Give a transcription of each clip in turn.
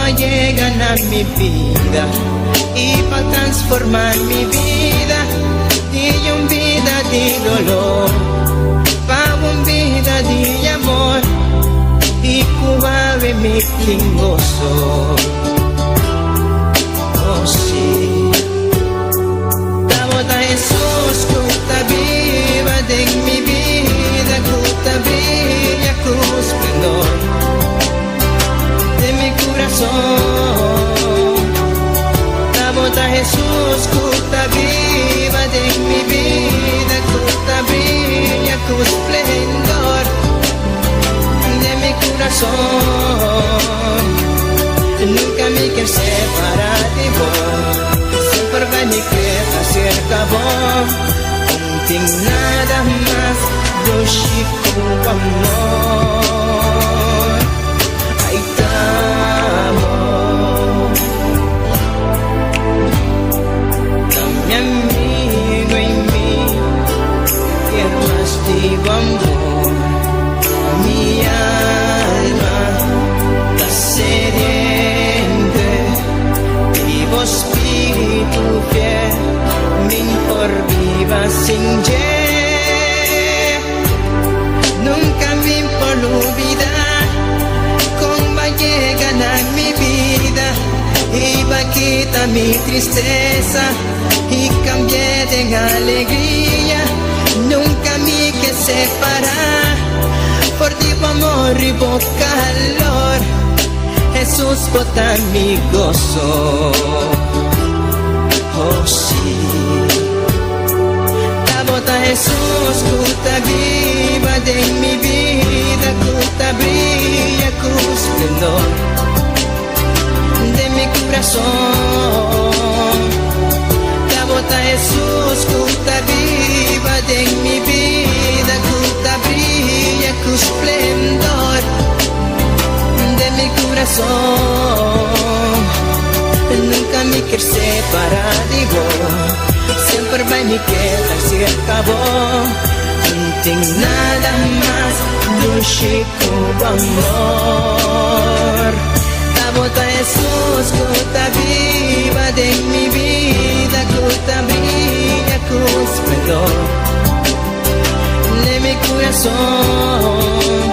pa yega na mi bida i pa transformá mi bida di un bida di doló pa un bida di amor i ku awe mi tin goso. Oh sí. Tabata Hesus ku ta biba den mi bida ku ta bria ku splendor den mi kurason. Tabata Hesus ku ta biba den mi bida ku ta bria ku splendor den mi kurason. Nunka mi kier separá di bo, semper bai mi keda serka bo. No tin nada mas dushi ku amor. Ai ta amor. Ta mi amigo i mi kier mas di bo amor. Mi alma ta sediente di bo spiritu fiel, mi por biba sin dje. Nunka mi por lubida kon bo a yega na mi bida i bo a kita mi tristesa i kambi'é den alegria. Nunka mi ke separá for di bo amor i bo kalor. Hesus, bo ta mi goso. Oh, sí. Ta bo ta Hesus ku ta biba den mi bida, ku ta bria ku splendor den mi kurason. Ta bo ta Hesus ku ta biba den mi bida, ku ta bria ku splendor den mi kurason. Nunka mi kier separá di bo, semper bai mi keda serka bo. No tin nada mas dushi ku bo amor. Ta bo ta Hesus ku ta biba den mi bida, ku ta bria ku splendor den mi kurason.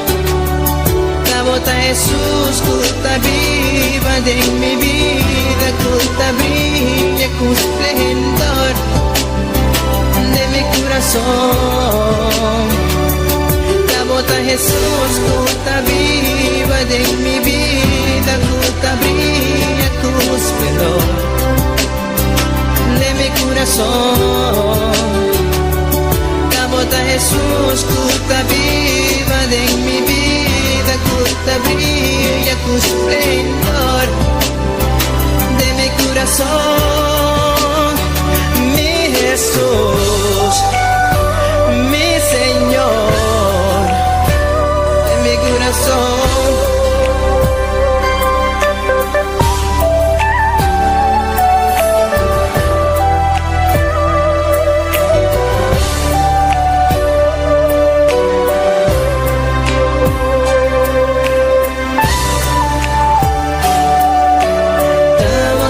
Ta bo ta Hesus ku ta biba den mi bida, ku ta bria ku splendor den mi kurason. Ta bo ta Hesus ku ta biba den mi bida, ku ta bria ku splendor den mi kurason. Ta bo ta Hesus ku ta biba den mi bida, ku ta bria ku splendor den mi kurason. Mi Hesus, mi Señor, den mi kurason.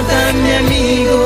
Ta mi amigo.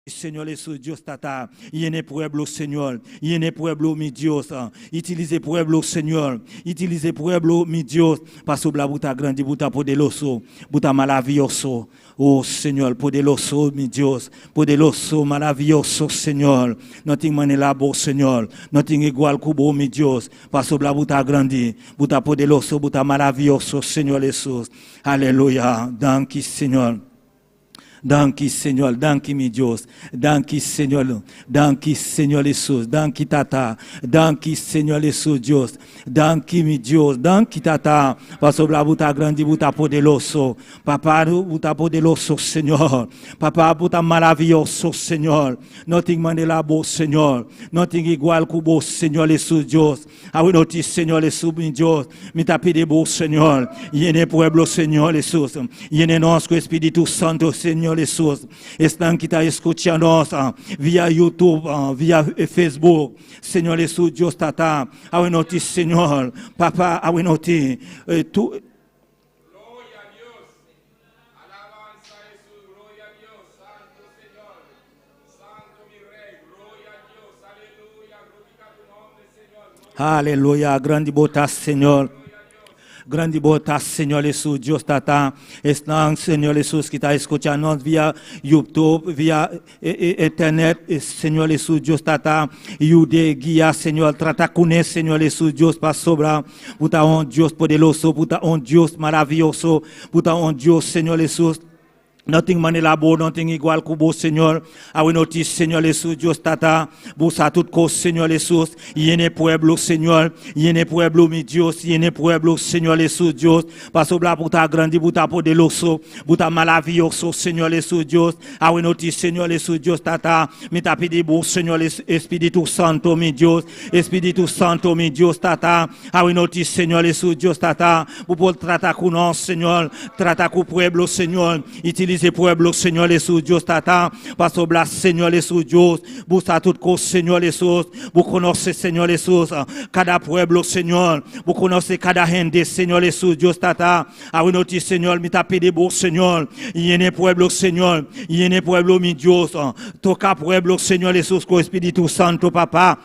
Señor Jesús, Dios Tata, llene pueblo, Señor, llene pueblo, mi Dios, utilize pueblo, Señor, utilize pueblo, mi Dios, pasobra bo ta grandi, bo ta poderoso, bo ta maravioso, oh Señor, poderoso, mi Dios, poderoso, maravioso, Señor, no tin manera bo, Señor, no tin igual ku bo, mi Dios, pasobra bo ta grandi, bo ta poderoso, bo ta maravioso, Señor Jesús, aleluya, danki, Señor. Danki Señor, danki mi Dios, danki Señor, danki Señor Hesus, danki Tata, danki Señor Hesus Dios, danki mi Dios, danki Tata, pasobra bo ta grandi, bo ta poderoso, Papa bo ta poderoso Señor, Papa bo ta maravioso Señor, no tin manera bo Señor, no tin igual ku bo Señor Hesus Dios. Awe nochi Señor Hesus mi Dios, mi ta pidi bo Señor, yena e pueblo Señor Hesus, yena nos ku Espíritu Santo Señor Hesus, esnan ki ta escucha nos via YouTube, via Facebook, Señor Hesus Dios Tata, awe nochi Señor, Papa awe nochi, tu. Gloria a Dios. Alabanza a Jesús. Gloria a Dios. Santo Señor. Santo mi Rey. Gloria a Dios. Aleluya. Glorifica tu nombre, Señor. Aleluya, grandi bo ta Señor. Grandi bo ta Señor Hesus, Dios Tata. Esnan Señor Hesus ki ta escucha nos via YouTube, via internet, Señor Hesus, Dios Tata, yude, guia, Señor, trata kuné, Señor Hesus, Dios, pasobra bo ta un Dios poderoso, bo ta un Dios maravioso, bo ta un Dios, Señor Hesus. No tin manera bo, no tin igual ku bo, Señor. Awe nochi, Señor Hesus, Dios Tata, bo sa tur kos, Señor Hesus. Yena e pueblo, Señor. Yena e pueblo, mi Dios. Yena e pueblo, Señor Hesus, Dios. Pasobra bo ta grandi, bo ta poderoso, bo ta maravioso, Señor Hesus, Dios. Awe nochi, Señor Hesus, Dios Tata, mi ta pidi bo, Señor Espíritu Santo, mi Dios. Espíritu Santo, mi Dios Tata. Awe nochi, Señor Hesus, Dios Tata, bo por trata ku nos, Señor. Trata ku pueblo, Señor. Utilisá pueblo, Señor Hesus, Dios Tata. Pasobra, Señor Hesus, Dios. Bo sa tur kos, Señor Hesus. Bo konosé, Señor Hesus, kada pueblo, Señor. Bo konosé kada hende, Señor Hesus, Dios Tata. Awe nochi, Señor, mi ta pidi bo, Señor. Yena pueblo, Señor. Yena pueblo, mi Dios. Toka pueblo, Señor Hesus, ku Spiritu Santo, Papa.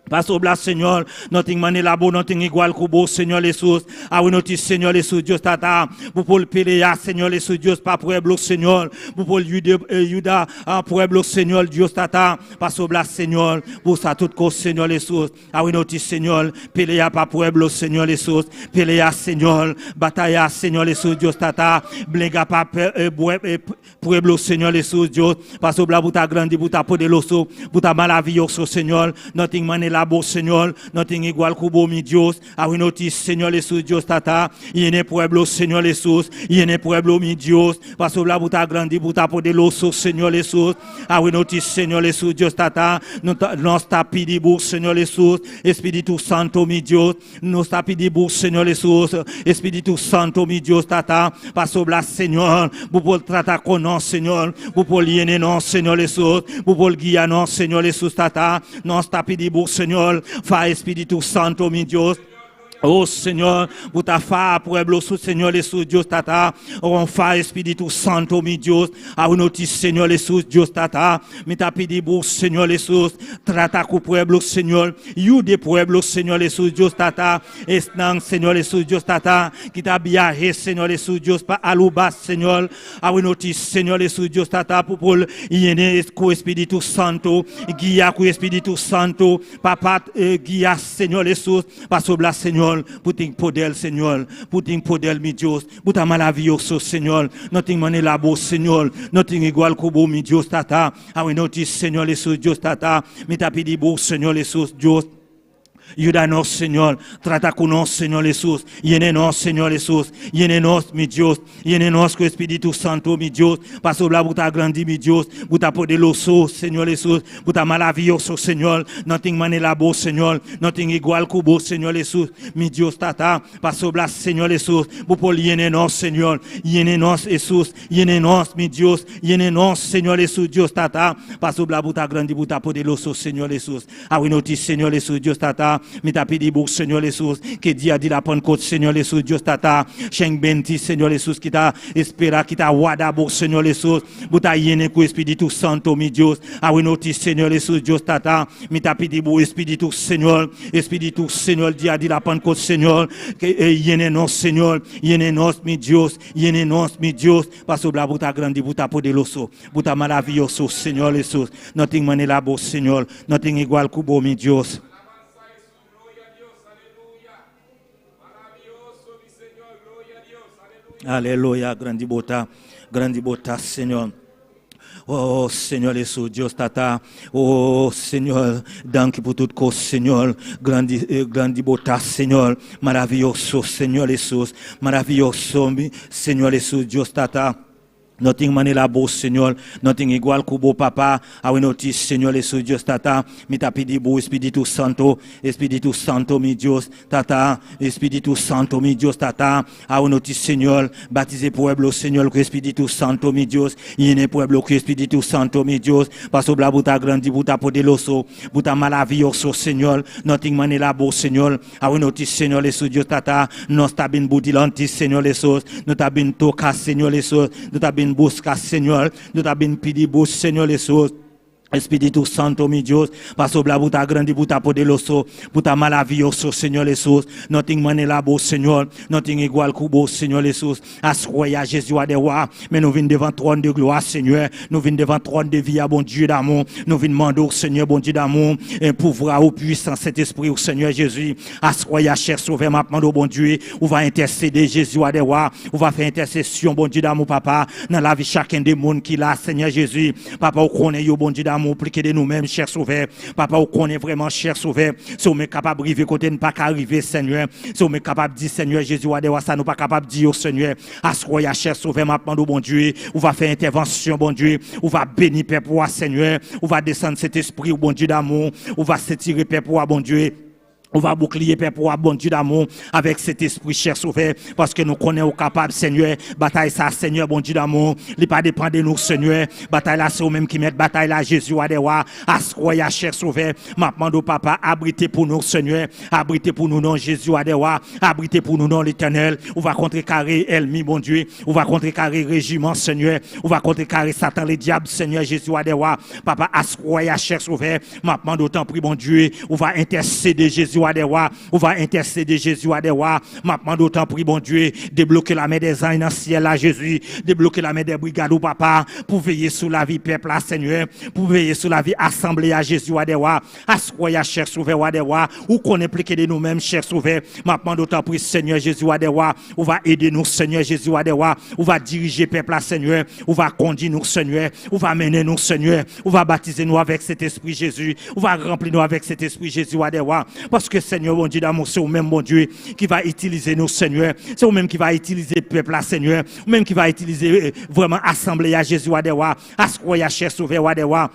Pasobra, Señor, no tin manera bo, no tin igual ku bo, Señor Hesus. Awe nochi, Señor Hesus, Dios Tata, bo por pelea, Señor Hesus, Dios, pa pueblo, Señor. Bo por yuda pueblo, Señor, Dios Tata. Pasobra, Señor, bo sa tur kos, Señor Hesus. Awe nochi, Señor, pelea pa pueblo, Señor Hesus. Pelea, Señor, bataya, Señor Hesus, Dios Tata. Bringa pa pueblo, Señor Hesus, Dios. Pasobra bo ta grandi, bo ta poderoso, bo ta maravioso, Señor. No tin manera bo, Señor. No tin igual ku bo, mi Dios. Awe nochi, Señor Hesus, Dios Tata. Yena pueblo, Señor Hesus. Yena pueblo, mi Dios. Pasobra bo ta grandi, bo ta poderoso, Señor Hesus. Awe nochi, Señor Hesus, Dios Tata. Nos ta pidi bo, Señor Hesus. Spiritu Santo, mi Dios. Nos ta pidi bo, Señor Hesus. Spiritu Santo, mi Dios Tata. Pasobra, Señor. Bo por trata ku nos, Señor. Bo por yena nos, Señor Hesus. Bo por guia nos, Señor Hesus Tata. Nos ta pidi bo, Señor. Fa Spiritu Santo, mi Dios. Oh Señor, bo ta fa pueblo, Señor Hesus, Dios Tata. Oh, fa Spiritu Santo, mi Dios. Awe nochi, Señor Hesus, Dios Tata. Mi ta pidi bo, Señor Hesus. Trata ku pueblo, Señor. Yuda pueblo, Señor Hesus, Dios Tata. Esnan, Señor Hesus, Dios Tata. Ki ta biaha, Señor Hesus, Dios, pa Aruba, Señor. Awe nochi, Señor Hesus, Dios Tata, por yena ku Spiritu Santo. Guia ku Spiritu Santo. Papa, guia, Señor Hesus. Pasobra, Señor, bo tin poder, Señor. Bo tin poder, mi Dios. Bo ta maravioso, Señor. No tin manera bo, Señor. No tin igual ku bo, mi Dios, Tata. Awe nochi, Señor Hesus, Dios Tata. Mi ta pidi bo, Señor Hesus, Dios. Yuda nos, Señor. Trata ku nos, Señor Hesus. Yena nos, Señor Hesus. Yena nos, mi Dios. Yena nos ku Spiritu Santo, mi Dios. Pasobra bo ta grandi, mi Dios. Bo ta poderoso, Señor Hesus. Bo ta maravioso, Señor. No tin manera bo, Señor. No tin igual ku bo, Señor Hesus. Mi Dios, Tata. Pasobra, Señor Hesus. Bo por yena nos, Señor. Yena nos, Hesus. Yena nos, mi Dios. Yena nos, Señor Hesus, Dios Tata. Pasobra bo ta grandi, bo ta poderoso, Señor Hesus. Awe nochi, Señor Hesus, Dios Tata. Mi ta pidi bo, Señor Hesus, ku dia di la Pantekot, Señor Hesus, Dios Tata. 120, Señor Hesus, ki ta spera, ki ta warda bo, Señor Hesus. Bo ta yena ku Spiritu Santo, mi Dios. Awe nochi, Señor Hesus, Dios Tata. Mi ta pidi bo, Spiritu, Señor. Spiritu, Señor, dia di la Pantekot, Señor. Ku yena nos, Señor. Yena nos, mi Dios. Yena nos, mi Dios. Pasobra bo ta grandi, bo ta poderoso. Bo ta maravioso, Señor Hesus. No tin manera bo, Señor. No tin igual ku bo, mi Dios. Alabanza a Jesús, gloria a Dios, aleluya. Maravilloso mi Señor, gloria a Dios, aleluya. Aleluya, grandi bo ta, grandi bo ta, Señor. Oh Señor Hesus, Dios Tata, oh Señor, danki pa tur kos, Señor, grandi, grandi bo ta, Señor, maravioso, Señor Hesus, maravioso, Señor Hesus, Dios Tata. No tin manera bo, Señor. No tin igual ku bo, Papa. Awe nochi, Señor Hesus, Dios Tata. Mi ta pidi bo, Spiritu Santu. Spiritu Santu, mi Dios, Tata. Spiritu Santu, mi Dios, Tata. Awe nochi, Señor. Batisá pueblo, Señor, ku Spiritu Santu, mi Dios. Yena pueblo ku Spiritu Santu, mi Dios. Pasobra bo ta grandi, bo ta poderoso, bo ta maravioso, Señor. No tin manera bo, Señor. Awe nochi, Señor Hesus, Dios Tata, nos ta bin bo dilanti, Señor Hesus. Nos ta bin toka, Señor Hesus. Nos ta bin buska, Señor. Nos ta bin pidi bo, Señor Hesus. Spiritu Santu, mi Dios, pasobra bo ta grandi, bo ta poderoso, bo ta maravioso, Señor Hesus. No tin manera bo, Señor. No tin igual ku bo, Señor Hesus. Aswè a Jezi wa dè wa, men nou vin devan twòn de glwa, Senyè. Nou vin devan twòn de vi a, Bondye damou. Nou vin mande, Senyè, Bondye damou, pouvwa ou pwisans Sentespri, Senyè Jezi. Aswè a, chè Sovè, m ap mande, Bondye, ou va entèsede, Jezi wa dè wa, ou va fè entèsesyon, Bondye damou, Papa, nan lavi chaken de moun ki la, Senyè Jezi. Papa, ou konnen yo, Bondye damou, plis ke de nou menm, chè Sovè. Papa, ou konnen vrèman, chè Sovè, se ou menm kapab rive kote nou pa ka rive, Senyè. Se ou menm kapab di, Senyè Jezi, wa dè wa, sa nou pa kapab di, Senyè. Aswè a, chè Sovè, m ap mande, Bondye, ou va fè entèvansyon, Bondye, ou va beni pèp ou, Senyè, ou va desann Sentespri, ou Bondye damou, ou va sentire pèp ou, Bondye. Ou va boukliye pèp ou, Bondye damou, avèk Sentespri, chè Sovè, paske nou konnen ou kapab, Senyè. Batay sa, Senyè, Bondye damou, li pa depann de nou, Senyè. Batay la, se ou menm ki mèt batay la, Jezi, wa dè wa. Aswè a, chè Sovè, m ap mande, Papa, abrite pou nou, Senyè. Abrite pou nou, non, Jezi, wa dè wa. Abrite pou nou, non, Letènèl. Ou va kontrekare ènmi, Bondye. Ou va kontrekare rejiman, Senyè. Ou va kontrekare Satan, ledyab, Senyè, Jezi, wa dè wa. Papa, aswè a, chè Sovè, m ap mande tanpri, Bondye, ou va entèsede, Jezi, wa dè wa. Ou va entèsede, Jezi, wa dè wa. M ap mande tanpri, Bondye, debloke lame dèzanj nan syèl la, Jezi. Debloke lame dè brigad ou, Papa, pou veye sou lavi pèp la, Senyè. Pou veye sou lavi asanble a, Jezi, wa dè wa. Aswè a, chè Sovè, wa dè wa. Ou konnen plis ke de nou menm, chè Sovè. M ap mande tanpri, Senyè Jezi, wa dè wa. Ou va ede nou, Senyè Jezi, wa dè wa. Ou va dirije pèp la, Senyè. Ou va kondui nou, Senyè. Ou va mennen nou, Senyè. Ou va batize nou avèk Sentespri, Jezi. Ou va ranpli nou avèk Sentespri, Jezi, wa dè wa. Paske, Senyè, Bondye damou, se ou menm, Bondye, ki va itilize nou, Senyè. Se ou menm ki va itilize pèp la, Senyè. Ou menm ki va itilize vrèman asanble a, Jezi, wa dè wa. Aswè a, chè Sovè, wa dè wa.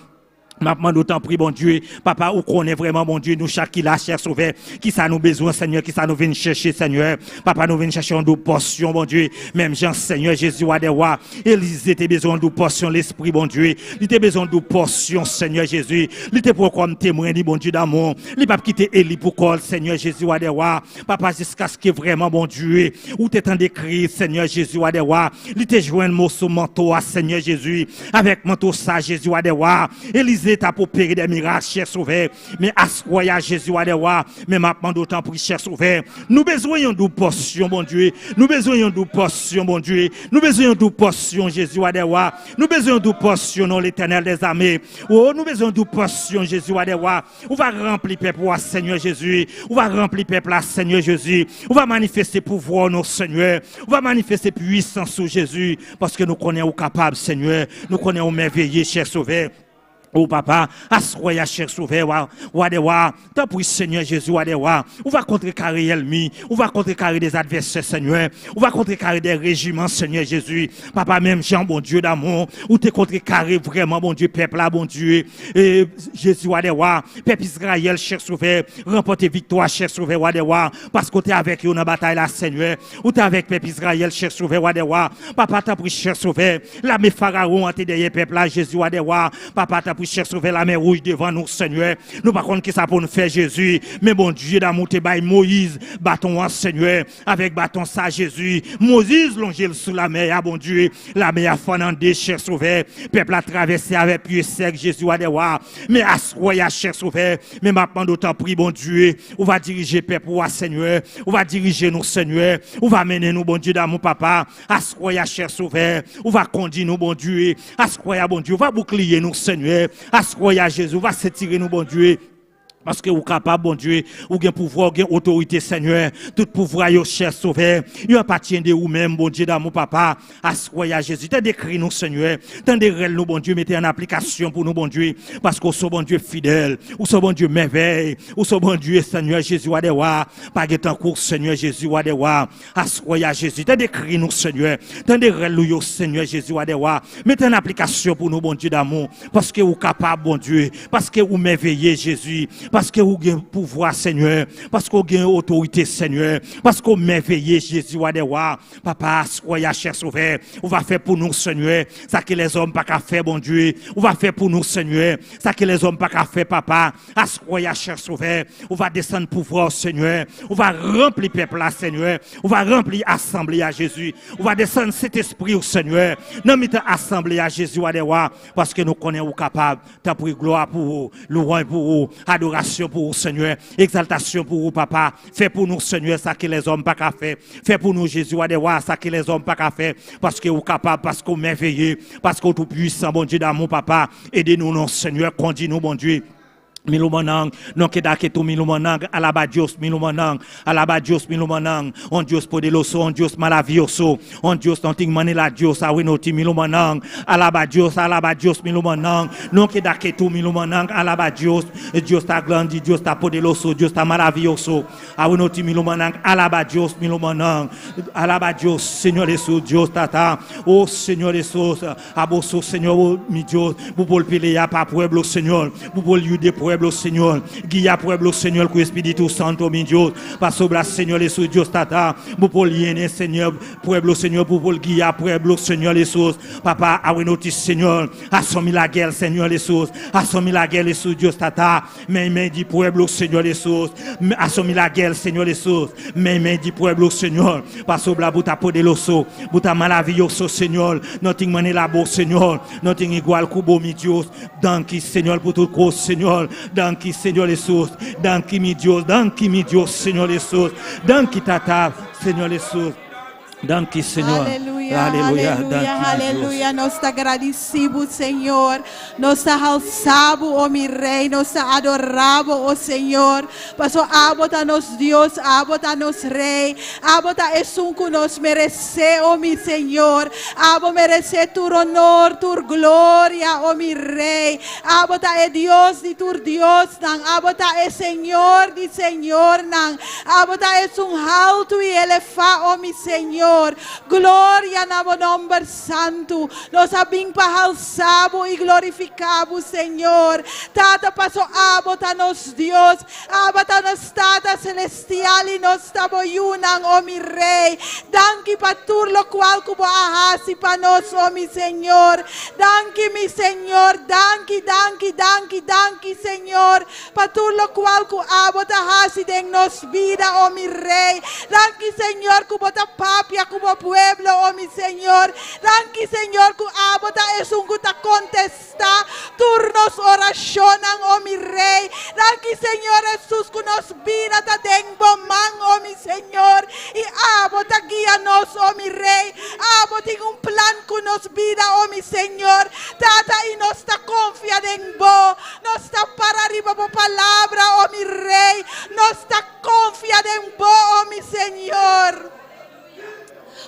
M ap mande tanpri, Bondye, Papa, ou konnen vrèman, Bondye, nou chak ki la, chè Sovè, ki sa nou bezwen, Senyè, ki sa nou vin chèche, Senyè. Papa, nou vin chèche yon doub pòsyon, Bondye. Menm jan, Senyè Jezi, wa dè wa, Elize te bezwen yon doub pòsyon Lespri, Bondye. Li te bezwen yon doub pòsyon, Senyè Jezi. Li te pran kòm temwen li, Bondye damou. Li pa kite Eli pou kò l, Senyè Jezi, wa dè wa. Papa, jiskaske vrèman, Bondye, ou te tande kri, Senyè Jezi, wa dè wa. Li te jwenn moso manto a, Senyè Jezi. Avèk manto sa, Jezi, wa dè wa, Elize t ap opere dè mirak, chè Sovè. Men aswè a, Jezi, wa dè wa, men m ap mande tanpri, chè Sovè. Nou bezwen yon doub pòsyon, Bondye. Nou bezwen yon doub pòsyon, Bondye. Nou bezwen yon doub pòsyon, Jezi, wa dè wa. Nou bezwen yon doub pòsyon, non Letènèl dèzame. Oh, nou bezwen yon doub pòsyon, Jezi, wa dè wa. Ou va ranpli pèp ou, Senyè Jezi. Ou va ranpli pèp la, Senyè Jezi. Ou va manifeste pouvwa, non, Senyè. Ou va manifeste pwisans sou Jezi. Paske nou konnen ou kapab, Senyè. Nou konnen ou mèveye, chè Sovè. Oh Papa, aswè a, chè Sovè, wa, wa dè wa, tanpri Senyè Jezi, wa dè wa, ou va kontrekare ènmi, ou va kontrekare dè advèsè, Senyè, ou va kontrekare dè rejiman, Senyè Jezi. Papa, menm jan, Bondye damou, ou te kontrekare vrèman, Bondye, pèp la, Bondye, e Jezi, wa dè wa, pèp Izrayèl, chè Sovè, ranpòte viktwa, chè Sovè, wa dè wa, paske ou te avèk yo nan batay la, Senyè, ou te avèk pèp Izrayèl, chè Sovè, wa dè wa. Papa, tanpri, chè Sovè, lame Farawon an te dèyè pèp la, Jezi, wa dè wa. Papa, tanpri, chè Sovè, lamè Wouj devan nou, Senyè. Nou pa konn ki sa pou nou fè, Jezi, men Bondye damou te bay Moyiz baton an, Senyè. Avèk baton sa, Jezi, Moyiz lonje l sou lamè a, Bondye. Lamè a fann an de, chè Sovè. Pèp la travèse avèk pye sèk, Jezi, wa dè wa. Men aswè a, chè Sovè, men m ap mande w tanpri, Bondye, ou va dirije pèp ou a, Senyè. Ou va dirije nou, Senyè. Ou va mennen nou, Bondye damou, Papa. Aswè a, chè Sovè, ou va kondui nou, Bondye. Aswè a, Bondye, ou va boukliye nou, Senyè. Aswè a, Jezi, ou va sentire nou, Bondye. Paske ou kapab, Bondye, ou gen pouvwa, ou gen otorite, Senyè. Tout pouvwa yo, chè Sovè, yo apatyen de ou menm, Bondye damou Papa. Aswè a, Jezi, tande kri nou, Senyè. Tande rèl nou, Bondye, mete an aplikasyon pou nou, Bondye. Paske ou son Bondye fidèl, ou son Bondye mèvèy, ou son Bondye, Senyè Jezi, Wa dè wa. Pa gen tankou w, Senyè Jezi, Wa dè wa. Aswè a, Jezi, tande kri nou, Senyè. Tande rèl nou yo, Senyè Jezi, Wa dè wa. Mete an aplikasyon pou nou, Bondye damou. Paske ou kapab, Bondye. Paske ou mèveye Jezi, paske ou gen pouvwa Senyè, paske ou gen otorite Senyè, paske ou mèveye Jezi wa dè wa, papa aswè a chè sovè, ou va fè pou nou Senyè, sa ke lèzòm pa ka fè Bondye, ou va fè pou nou Senyè, sa ke lèzòm pa ka fè papa, aswè a chè sovè, ou va desann pouvwa ou Senyè, ou va ranpli pèp la Senyè, ou va ranpli asanble a Jezi, ou va desann Sentespri ou Senyè, nan mitan asanble a Jezi wa dè wa, paske nou konnen ou kapab. Tanpri glwa pou ou, louwanj pou ou, adorasyon pou ou Senyè, egzaltasyon pou ou Papa, fè pou nou Senyè sa ke lèzòm pa ka fè, fè pou nou Jezi wa dè wa sa ke lèzòm pa ka fè, paske ou kapab, paske ou mèveye, paske ou tou pwisan Bondye damou Papa, ede nou non Senyè, kondi nou Bondye. Milumanang, no keda ketu milumanang, alaba Dios milumanang, alaba Dios milumanang, un Dios poderoso, un Dios maravilloso, un Dios no tin manera Dios awe no tin milumanang, alaba Dios, alaba Dios milumanang, no keda ketu milumanang, alaba Dios, Dios ta grandi, Dios ta poderoso, Dios ta maravilloso, awe no tin milumanang, alaba Dios milumanang, alaba Dios, Señor Jesús, Dios tata, oh Señor Jesús, Abo so Señor mi Dios, bo por pelea pa pueblo Señor, bo por yuda pueblo Señor, guia pueblo Señor ku Espíritu Santo mi Dios, pasobra Señor Jesús Dios Tata, bo por yena Señor pueblo Señor, bo por guia pueblo Señor Jesús, Papa awe nochi Señor, hasi un milager Señor Jesús, hasi un milager Jesús Dios Tata, meimei di pueblo Señor Jesús, hasi un milager Señor Jesús, meimei di pueblo Señor, pasobra bo ta poderoso, bo ta maraviyoso Señor, no tin manera bo Señor, no tin igual ku bo mi Dios, danki Señor pa tur kos Señor, danki Señor Jesús, danki mi Dios, danki mi Dios Señor Jesús, danki Tata Señor Jesús, danki Señor, Aleluya, aleluya, aleluya, danki mi Dios. Aleluya. Nos ta gradisí bo, Señor. Nos ta halsa bo, o mi Rei. Nos ta adorá bo, o Señor. Paso abo ta nos Dios, abo ta nos Rei. Abo ta esun ku nos meresé, o mi Señor. Abo meresé tur honor, tur gloria, o mi Rei. Abo ta e Dios di tur diosnan. Abo ta e Señor di señornan. Abo ta esun haltu i elevá, o mi Señor. Gloria na bo nòmber santu. Nos a bin pa halsa bo i glorifiká bo, Señor. Tata, paso abo ta nos Dios. Abo ta nos Tata celestial i nos ta bo yunan, o mi Rei. Danki pa tur lokual ku bo a hasi pa nos, o mi Señor. Danki, mi Señor. Danki, danki, danki, danki, Señor. Pa tur lokual ku abo ta hasi den nos bida, o mi Rei. Danki, Señor, ku bo ta papia ku bo pueblo, o mi Señor. Danki, Señor, ku abo ta esun ku ta kontestá tur nos orashonnan, o mi Rei. Danki, Señor Jesús, ku nos bida ta den bo man, o mi Señor. I abo ta guia nos, o mi Rei. Abo tin un plan ku nos bida, o mi Señor. Tata, i nos ta konfia den bo. Nos ta para riba bo palabra, o mi Rei. Nos ta konfia den bo, o mi Señor.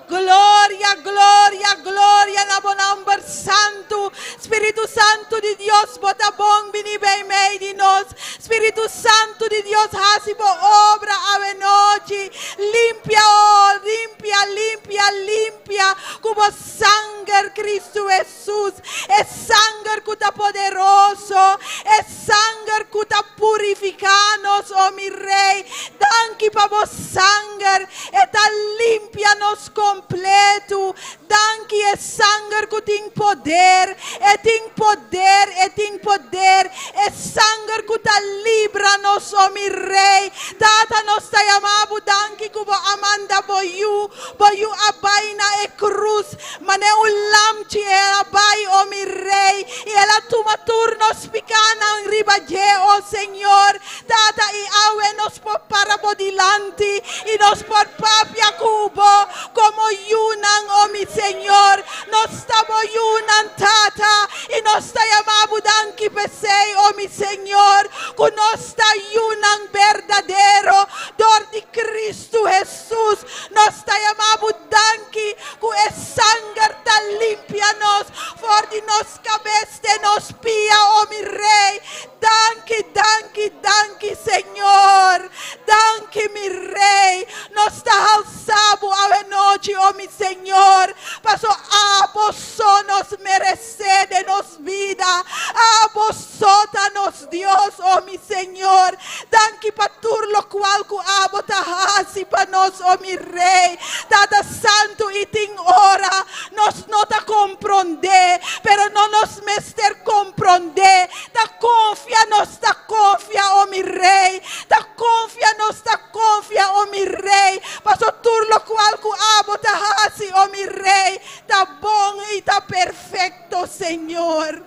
Gloria, gloria, gloria na bo nòmber santu. Spiritu Santu di Dios, bo ta bon bini meimei di nos. Spiritu Santu di Dios, hasi bo obra awe nochi. Limpia, oh, limpia, limpia, limpia. Ku bo sanger, Kristu Hesus. E sanger ku ta poderoso. E sanger ku ta purifiká nos, o mi Rei. Danki pa bo sanger. E ta limpia nos kompleto. Danki e sanger ku tin poder. E tin poder, e tin poder. E sanger ku ta libra nos, o mi Rei. Tata nos ta yama bo danki ku bo a manda bo yu. Bo yu a bai na e krus. Manera un lamchi el a bai, o mi Rei. I el a tuma tur nos pikánan riba dje, o Señor. Tata i awe nos por para bo dilanti i nos por papia ku bo komo yunan, o mi Señor. Nos ta bo yunan, Tata, i nos ta yama bo danki p'esei, o mi Señor, ku nos ta. Nos ta halsa Bo awe nochi, o mi Señor, paso Abo so nos meresé den nos bida. Abo so ta nos Dios, o mi Señor. Danki pa tur lokual ku Abo ta hasi pa nos, o mi Rei. Tata Santu, i tin ora nos no ta komprondé, pero no nos mester komprondé. Ta konfia nos ta konfia, o mi Rei. Ta konfia nos ta konfia, o mi Rei, paso tur lokual ku Abo ta hasi, o mi Rei, ta bon i ta perfekto, Señor.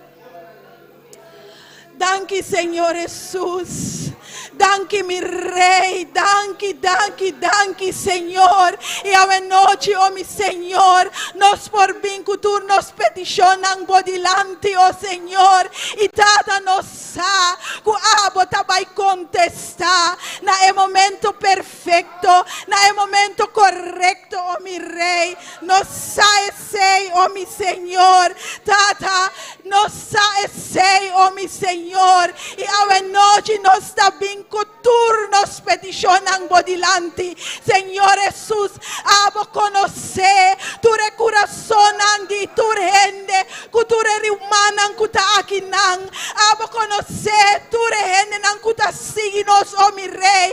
Danki, Señor Hesus. Danki, mi Rei. Danki, danki, danki, Señor. I awe nochi, o mi Señor, nos por bin ku tur nos petishonnan Bo dilanti, o Señor. I Tata, nos sa ku Abo ta bai kontestá na e momento perfekto, na e momento korekto, o mi Rei. Nos sa esei, o mi Señor. Tata, nos sa esei, o mi Señor. I awe nochi nos ta bin ku tur nos petishonnan Bo dilanti. Señor Hesus, Abo konosé tur e kurasonnan di tur hende ku tur e rumannan ku ta akinan. Abo konosé tur e hendenan ku ta sigui nos, o mi Rei.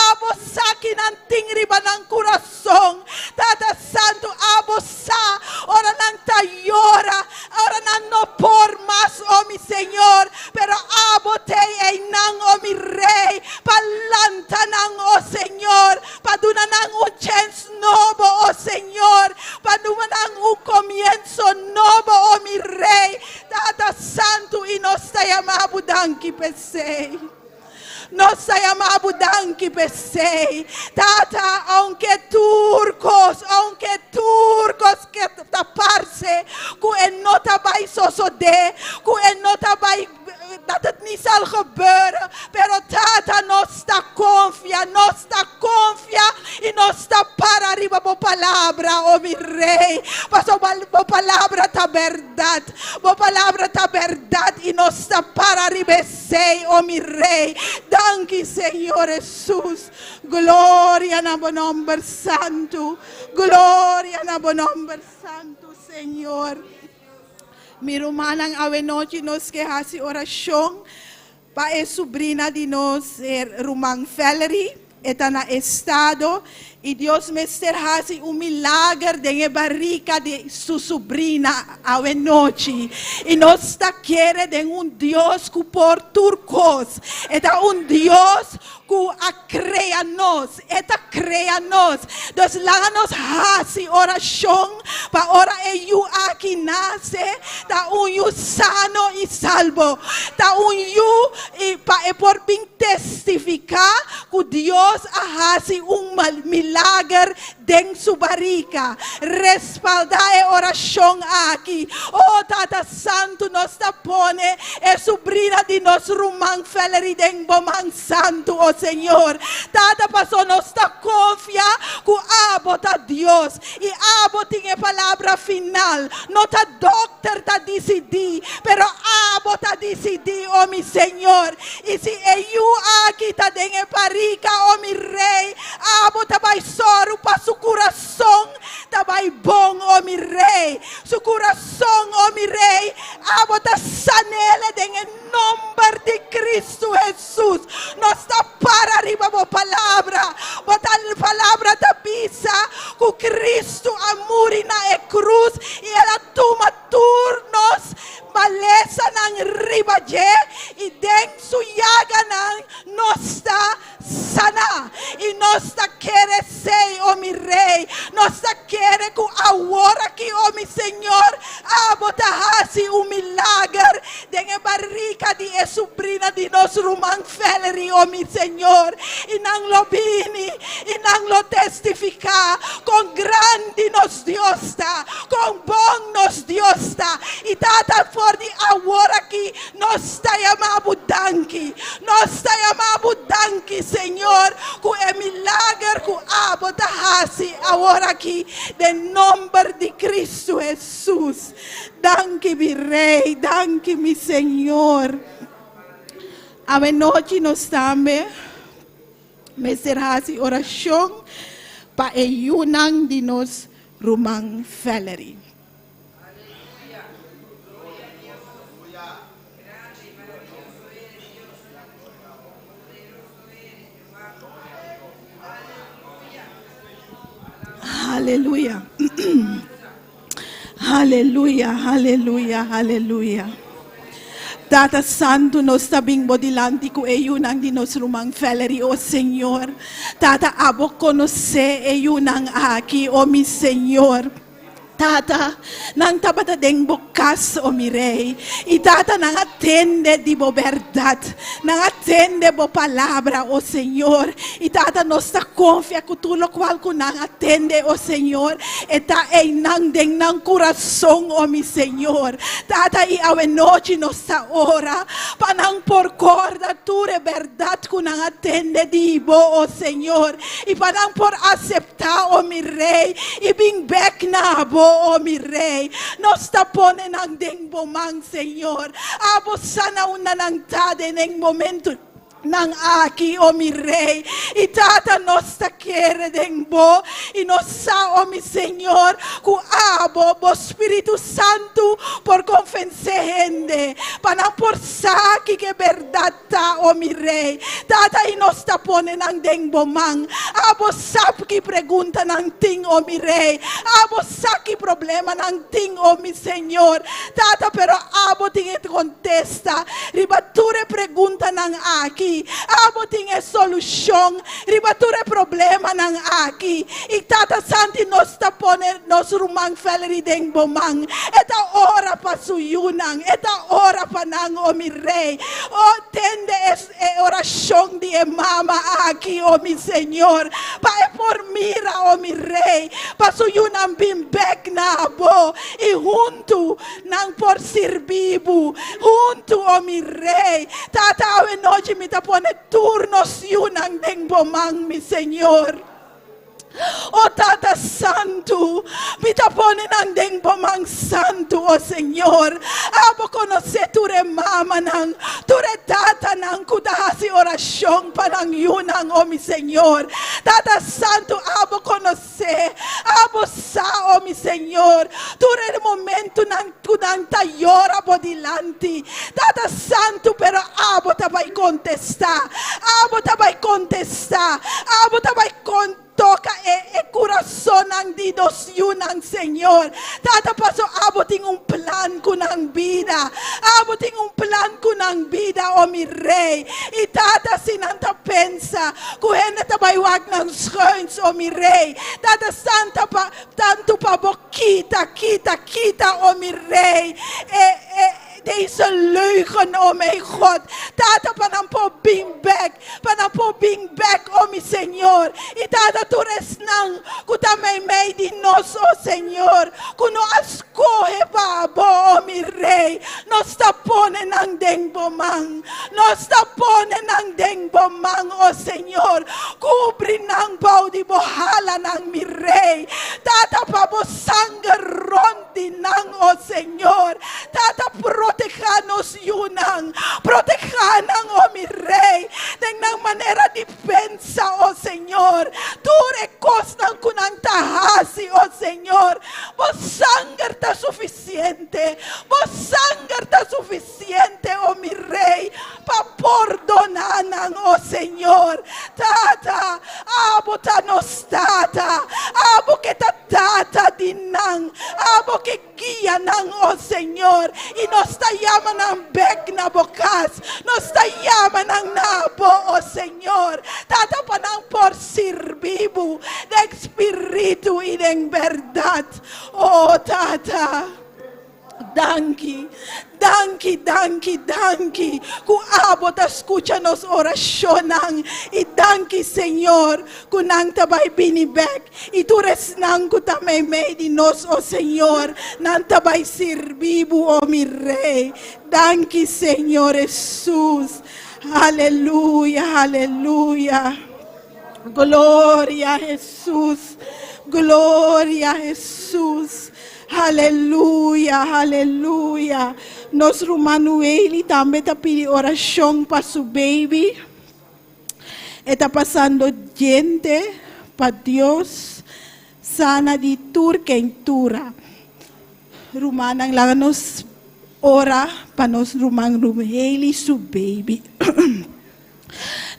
Abo sa ki nan tin riba nan kurason. Tata Santu, abo sa ora nan ta yora, ora nan no por mas, o mi Señor. Pero abo t'ei einan, o mi Rei, pa lanta nan, o Señor, pa duna nan un chèns nobo, o Señor, pa duna nan un komienso nobo, o mi Rei, Tata Santu, i nos ta yama Bo danki p'esei. Nos ta yama Bo danki p'esei. Tata, aunke tur kos, aunke tur kos ke ta parse ku e no ta bai sosodé, ku e no ta bai, dat het niet zal gebeuren, pero Tata, nos ta konfia, nos ta konfia i nos ta para riba Bo palabra, o mi Rei, pasobra Bo palabra ta bèrdat, Bo palabra ta bèrdat i nos ta para riba esei, o mi Rei. Danki, Señor Hesus. Gloria na Bo nòmber santu. Gloria na Bo nòmber santu, Señor. Mi rumannan, awenochi nos ke hasi orashon pa e subrina di nos, e ruman Valerie. E ta na estado i Dios mester hasi un milager den e barika di su subrina awenochi. I nos ta kere den un Dios ku por tur kos. E ta un Dios ku a krea nos. E ta krea nos. Dus laga nos hasi orashon pa ora e yu aki nase, ta un yu sano i salbo. Ta un yu i pa e por bin testifiká ku Dios a hasi un milager den su barika. Respaldá e orashon aki. O Tata Santu, nos ta pone e subrina di nos ruman Valerie den bo man santu, o Señor. Tata, paso nos ta konfia ku abo ta Dios i abo tin e palabra final. No ta dòkter ta disidí, pero abo ta disidí, o mi Señor. I si e yu aki ta den e barika, o mi Rei, abo ta bai sòru pa su kurason ta bai bon, o mi Rei. Su kurason, o mi Rei, abo ta san'ele den e nomber di Kristu Hesus. Nos ta para riba bo palabra. Bo ta palabra ta bisa ku Kristu a muri na e krus i el a tuma tur nos malesanan riba dje, i den su yaganan nos ta saná. I nos ta kere esei, o mi Rei. Nos ta kere ku awor aki, o mi Señor, abo ta hasi un milager den e barika di e subrina di nos ruman Valerie, o mi Señor. I nan lo bini i nan lo testifiká kon grandi nos Dios ta, kon bon nos Dios ta. I Tata, for di awor aki nos ta yama bo danki. Nos ta yama bo danki, Señor, ku e milager ku abo ta hasi awor aki den nomber di Cristo Hesus. Danki, mi Rey, danki, mi Señor. Awenochi nos tambe mester hasi orashon. pa e yunan di nos ruman Valerie. Aleluya. Aleluya, aleluya, aleluya. Tata Santu, nos ta bin bo dilanti ku e yunan di nos ruman Valerie, o Señor. Tata, abo konosé e yunan aki, o mi Señor. Tata, nan tabata den bo kas, o mi Rei. I Tata, nan a tende di bo bèrdat. Nan a tende bo palabra, o Señor. I Tata, nos ta konfia ku tur lokual ku nan a tende, o Señor, e ta einan den nan kurason, o mi Señor. Tata, i awenochi nos ta ora pa nan por kòrda tur e bèrdat ku nan a tende di bo, o Señor, i pa nan por aseptá. Ta, o mi Rei, i bin bek na bo, o mi Rei. Nos ta pone nan den bo man, Señor. Abo sa na unda nan ta den e momentunan aki, o mi Rei. I Tata, nos ta kere den bo, i nos sa, o mi Señor, ku abo, bo Spiritu Santu, por konvensé hende pa nan por sa kiko e bèrdat Ta, o mi Rei. Tata, i nos ta pone nan den bo man. Abo sab ki pregunta nan tin, o mi Rei. Abo sa ki problema nan tin, o mi Señor. Tata, pero abo tin e kontesta riba tur e preguntanan aki. Abo tin e solushon riba tur e problemanan aki. I Tata Santi, nos ta pone nos ruman Valerie den bo man. E ta ora pa su yunan. E ta ora pa nan, o mi Rei. O tende e orashon di e mama aki, o mi Señor, pa e por mira, o mi Rei, pa su yunan bin bek na bo i huntu nan por sirbi bo huntu, o mi Rei. Tata, awe nochi mi ta pone tur nos yunan den bo man, mi Señor. O Tata Santu, mi ta pone nan den bo man santu, o Señor. Abo konosé tur e mamanan, tur e tatanan ku ta hasi orashon pa nan yunan, o mi Señor. Tata Santu, abo konosé, abo sa, o mi Señor, tur e momentunan ku nan ta yora bo dilanti. Tata Santu, pero abo ta bai kontestá, abo ta bai kontestá. Sa, abo ta bai con toca e e curasonnan di nos yunan, Señor. Tata, paso abo tin un plan cu nan bida. Abo tin un plan cu nan bida, o mi Rey. Y Tata, si nan ta pensa cu hende ta bai wak nan schuins, o mi Rey. Tata, santa pa, tanto pa bo kita, kita, kita, o mi Rey, e, e. Deze leugen, o mijn God. Tata, pa nan por bin bek, pa nan por bin bek, o mi Señor. I Tata, tur esnan ku ta meimei di nos, o Señor, ku no a skohe pa bo, o mi Rei, nos ta pone nan den bo man. Nos ta pone nan den bo man, o Señor. Kubri nan bou di bo halanan, mi Rei. Tata, pa bo sanger rond. Di nan, o Señor. Tata, protehá nos yunan. Protehá nan, o mi Rei, den nan manera di pensa, o Señor. Tur e kosnan ku nan ta hasi, o Señor. Bo sanger ta sufisiente. Bo sanger ta sufisiente, o mi Rei, pa pordoná nan, o Señor. Tata, abo ta nos Tata. Abo ke ta Tata di nan, abo ke guia nan, o Señor, i nos ta yama nan bek na bo kas, nos ta yama nan na bo, o Señor, Tata, pa nan por sirbi bo den spiritu i den bèrdat, o Tata. Danki, danki, danki, danki ku abo ta skucha nos orashonnan i danki Señor ku nan ta bai bini bek i tur esnan ku ta meimei di nos, o Señor, nan ta bai sirbi bo, o mi Rei. Danki Señor Hesus. Aleluya, aleluya. Gloria Hesus. Gloria Hesus. Haleluya, haleluya. Nos ruman Whaley tambe ta pidi orashon pa su baby. E ta pasando djente. Pa Dios sana di tur keintura. Rumannan laga nos ora pa nos ruman Rumheli su baby.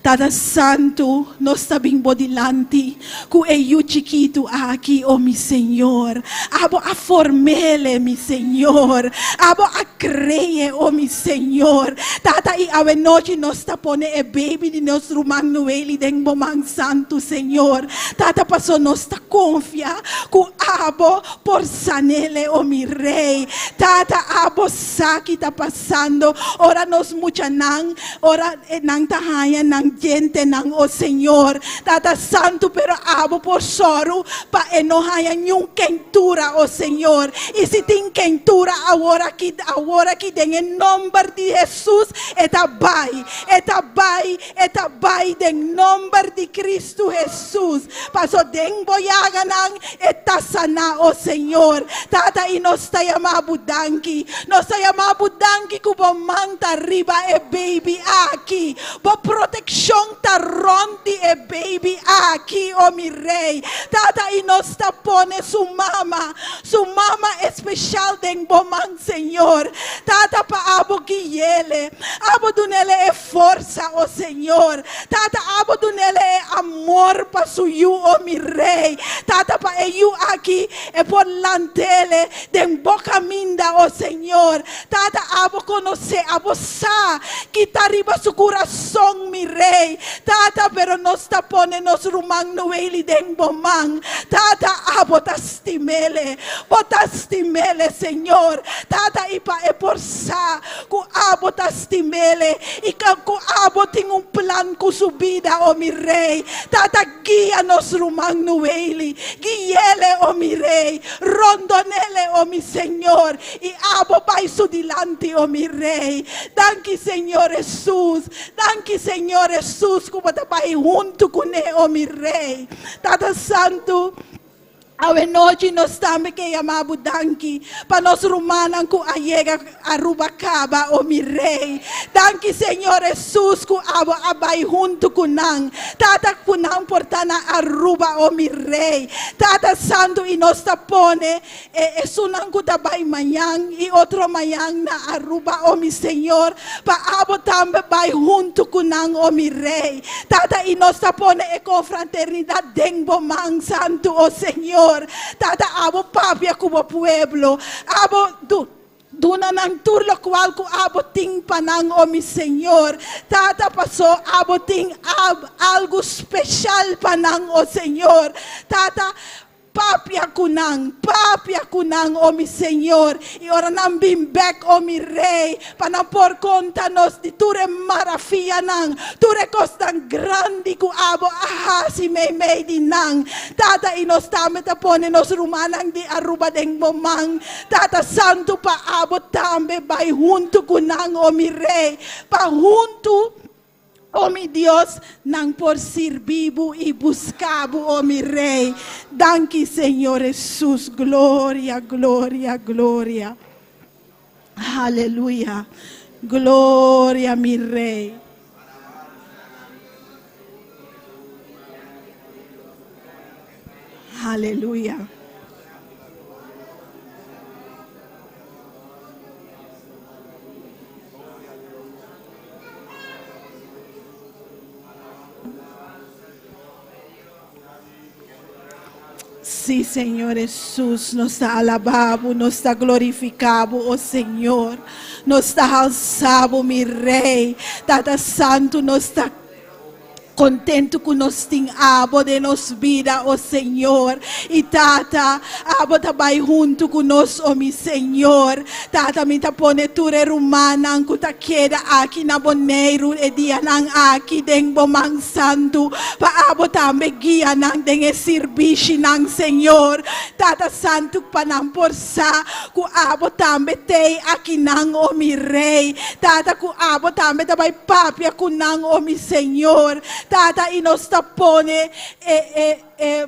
Tata Santu, nos ta bin bo dilanti ku e yu chikitu aki, o mi Señor. Abo a formele, mi Señor. Abo a kreye, o mi Señor. Tata, i awenochi nos ta pone e baby di nos ruman Noeli den bo man santu, Señor. Tata, paso nos ta konfia ku abo por sanele, o mi Rei. Tata, abo sa ki ta pasando ora nos muchanan, ora nan ta haña nan djentenan, o Señor. Tata Santu, pero abo por sòru pa e no haña niun kentura, o Señor. I si tin kentura awor aki, awor aki den e nòmber di Hesus, e ta bai, e ta bai, e ta bai den nòmber di Kristu Hesus. Paso den bo yaganan e ta saná, o Señor. Tata, i nos ta yama bo danki. Nos ta yama bo danki ku bo man ta riba e baby aki. Bo protekshon ta rònt di e baby aki, o mi Rei. Tata, i nos ta pone su mama, su mama espeshal den bo man, Señor. Tata, pa abo guiele, abo dunele e forsa, o Señor. Tata, abo dunele e amor pa su yu, o mi Rei. Tata, pa e yu aki e por lantele den bo kaminda, o Señor. Tata, abo konosé, abo sa ki ta riba su kurason, mi Rei. Tata, pero nos ta pone nos ruman Noeli den bo man. Tata, abo ta stimele. Bo ta stimele, Señor. Tata, i pa e por sa ku abo ta stimele i ku abo tin un plan ku su bida, o mi Rei. Tata, guia nos ruman Noeli. Guiele, o mi Rei. Rondonele, o mi Señor. I abo bai su dilanti, o mi Rei. Danki, Señor Hesus. Danki, Señor Hesus, ku bo ta bai huntu kuné, o mi Rei. Tata Santu, Awenochi nos tambe ke yama bo danki pa nos rumannan ku a yega Aruba kaba, o mi Rei. Danki Señor Hesus ku abo a bai huntu ku nan. Tata ku nan por ta na Aruba, o mi Rei. Tata Santu i nos ta pone e esunnan ku ta bai mañan i otro mañan na Aruba, o mi Señor, pa abo tambe bai huntu ku nan, o mi Rei. Tata i nos ta pone e konfraternidat den bo man santu, o Señor. Tata, abo papia ku bo pueblo. Abo du, duna nan tur lokual ku abo tin pa nan, o mi Señor. Tata, paso abo tin ab, algu speshal pa nan, o Señor. Tata, Papia ku nan, papia ku nan, o mi Señor, i ora nan bin bèk, o mi Rei, pa nan por konta nos di tur e maravianan, tur e kosnan grandi ku abo a hasi meimei di nan. Tata, i nos tambe ta pone nos rumannan di Aruba den bo man, Tata Santu, pa abo tambe bai huntu ku nan, o mi Rei, pa huntu, O mi Dios, nan por sirbi bo i buska bo, o mi Rei. Danki, Señor Hesus. Gloria, gloria, gloria. Aleluya. Gloria, mi Rei. Aleluya. Sí, Señor Jesús, nos ta alababo, nos ta glorificabo, oh Señor. Nos ta alzabo, mi Rey. Tata Santo, nos ta Kontentu ku nos tin abo den nos bida, o Señor. I Tata, abo ta bai huntu ku nos, o mi Señor. Tata, mi ta pone tur e rumannan ku ta keda aki na Boneiru e dianan aki den bo man santu, pa abo tambe guia nan den e sirbishinan, Señor. Tata Santu, pa nan por sa ku abo tambe t'ei akinan, o mi Rei. Tata, ku abo tambe ta bai papia ku nan, o mi Señor. Tata, i nos ta pone e, e, e.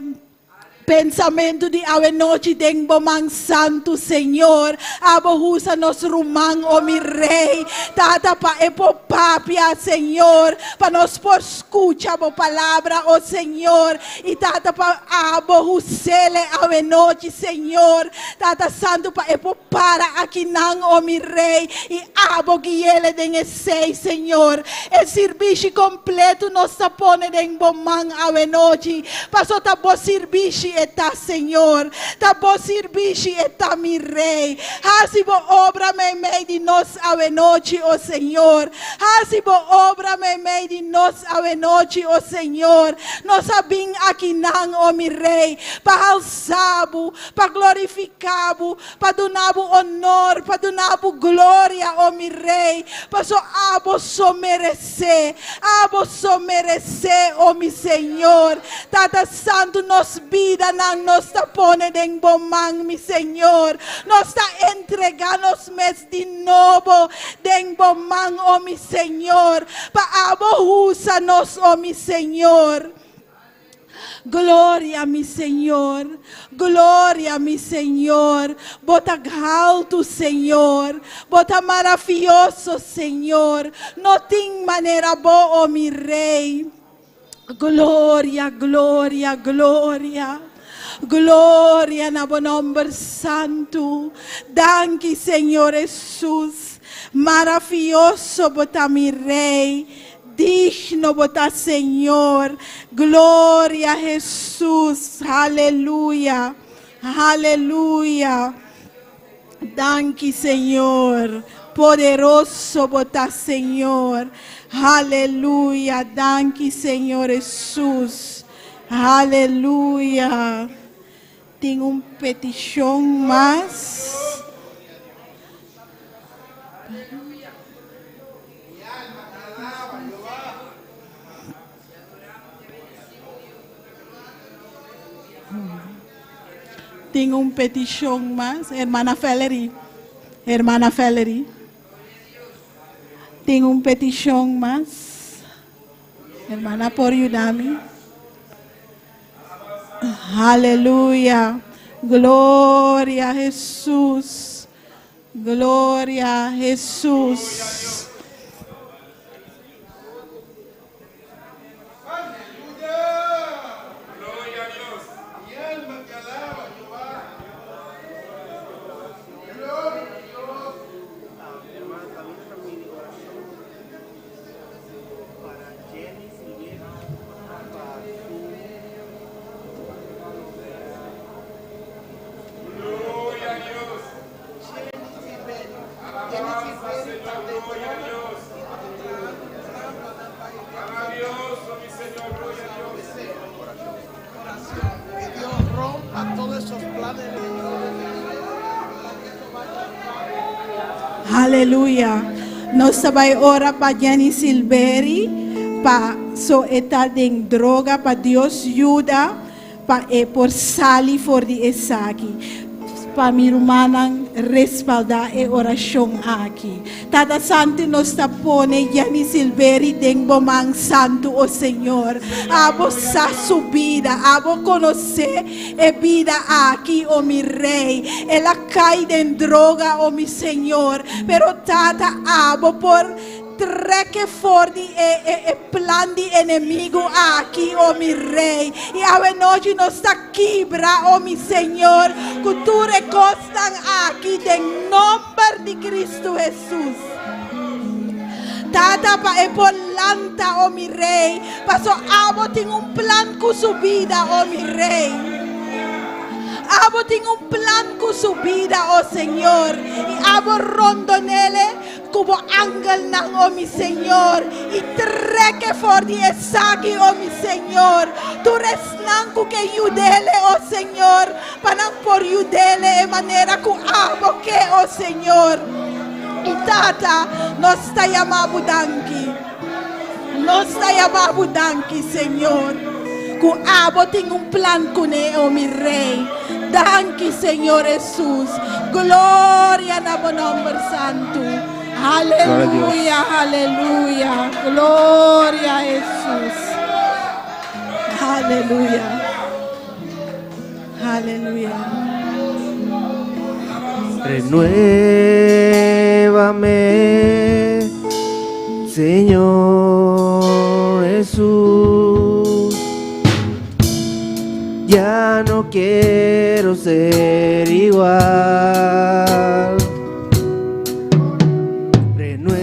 Pensamentu di awe nochi den bo man santu, Señor. Abo usa nos ruman, o mi Rei. Tata, pa e por papia, Señor. Pa nos por skucha bo palabra, o Señor. I Tata, pa abo us'é awe nochi, Señor. Tata Santu, pa e por para akinan, o mi Rei. I abo gui'é den esei, Señor. E sirbishi kompleto nos ta pone den bo man awe nochi. Paso ta bo sirbishi e ta, Señor. Ta bo sirbishi e ta, mi Rei. Hasi bo obra meimei di nos awe nochi, o Señor. Hasi bo obra meimei di nos awe nochi, o Señor. Nos a bin akinan, o mi Rei. Pa halsa bo, pa glorifiká bo, pa duna bo honor, pa duna bo gloria, o mi Rei. Paso abo so meresé, abo so meresé, o mi Señor. Tata Santu, nos bidanan nos ta pone den bo man, mi Señor. Nos ta entregá nos mes di nobo den bo man, o mi Señor. Pa abo usa nos, o mi Señor. Gloria, mi Señor. Gloria, mi Señor. Bo ta haltu, Señor. Bo ta maravioso, Señor. No tin manera bo, o mi Rei. Gloria, gloria, gloria. Gloria na bo nòmber santu. Danki, Señor Hesus. Maravioso bo ta mi Rei. Digno bo ta, Señor. Gloria Hesus. Aleluya. Aleluya. Danki, Señor. Poderoso bo ta, Señor. Aleluya. Danki, Señor Hesus. Aleluya. Tin un petishon mas. Tin un petishon mas. Hermana Valerie. Hermana Valerie. Tin un petishon mas. Hermana por yuda mi. Aleluya. Gloria a Hesus. Gloria a Hesus. Gloria a Dios. Mi alma te alaba, Jehová. Gloria a Dios. Hermana, tambe ta pidi orashon pa Jenny Silveira, pa su Gloria a Dios. Alabanza, Señor, gloria a Dios. Maravilloso, mi Señor, gloria a Dios. Que Dios rompa todos esos planes del enemigo. Para que eso vaya Aleluya. Nos ta bai ora pa Jenny Silveri, pa so e ta den droga, pa Dios yuda, pa e por sali for di esaki. Pa mi rumannan respaldá e orashon aki. Tata Santu nos ta pone Jenny Silveri den bo man santu, o Señor. Abo sa su bida, abo konosé e bida aki, o mi Rei. El a kai den droga, o mi Señor. Pero Tata, abo por trek e for di e plan di enemigu aki, o mi Rei. I awe nochi nos ta kibra, o mi Señor, ku tur e kosnan aki den nòmber di Kristu Hesus. Tata pa e por lanta, o mi Rei. Paso abo tin un plan ku su bida, o mi Rei. Abo tin un plan ku su bida, o Señor. I abo rondon'é ku bo angelnan, o mi Señor. I trek e for di esaki, o mi Señor. Tur esnan ku ke yud'é, o Señor. Pa nan por yud'é e manera ku abo ke, o Señor. I Tata, nos ta yama bo danki. Nos ta yama bo danki, Señor. Ku abo tin un plan kuné, o mi Rei. Danki, Señor Hesus. Gloria na bo nòmber santu. Aleluya, aleluya. Gloria a Hesus. Aleluya. Aleluya. Renuévame, Señor Jesús. Ya no quiero ser igual. Renuévame,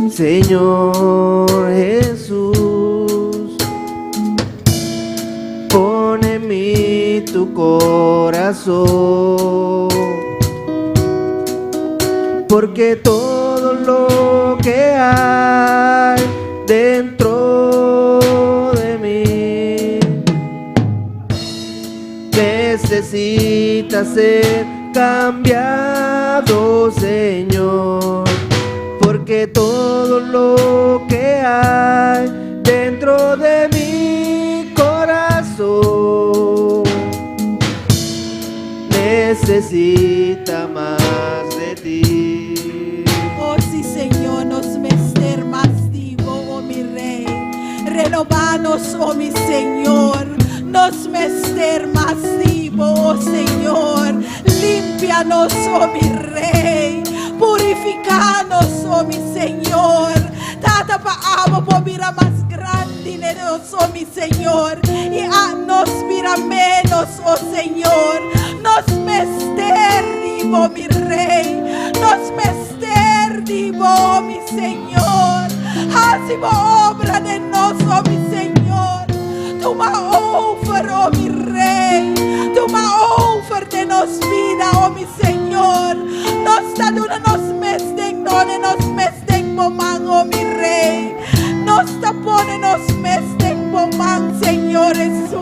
Señor Jesús. Pon en mí tu corazón, porque todo lo que hay dentro de mí necesita ser cambiado, Señor, porque todo lo que hay dentro de mi corazón necesita más de ti. Oh, sí, Señor, nos mester mas di bo, oh mi Rey. Renobá nos, oh mi Señor. Nos mester mas di bo, oh Señor. Límpianos, oh mi Rey. Purificá nos, oh mi Señor. Tata pa abo por bira mas grandi den nos, oh mi Señor. I nos bira ménos, oh Señor. Nos mester di bo, mi Rey. Nos mester di bo, mi Señor. Hasi bo obra den nos, oh mi Señor. Tuma over, oh mi Rey. Tuma over den nos bida, oh mi Señor. Nos ta duna nos mes den nos mes den bo man, oh mi Rey. Nos ta pone nos mes den bo man, Señor Jesús.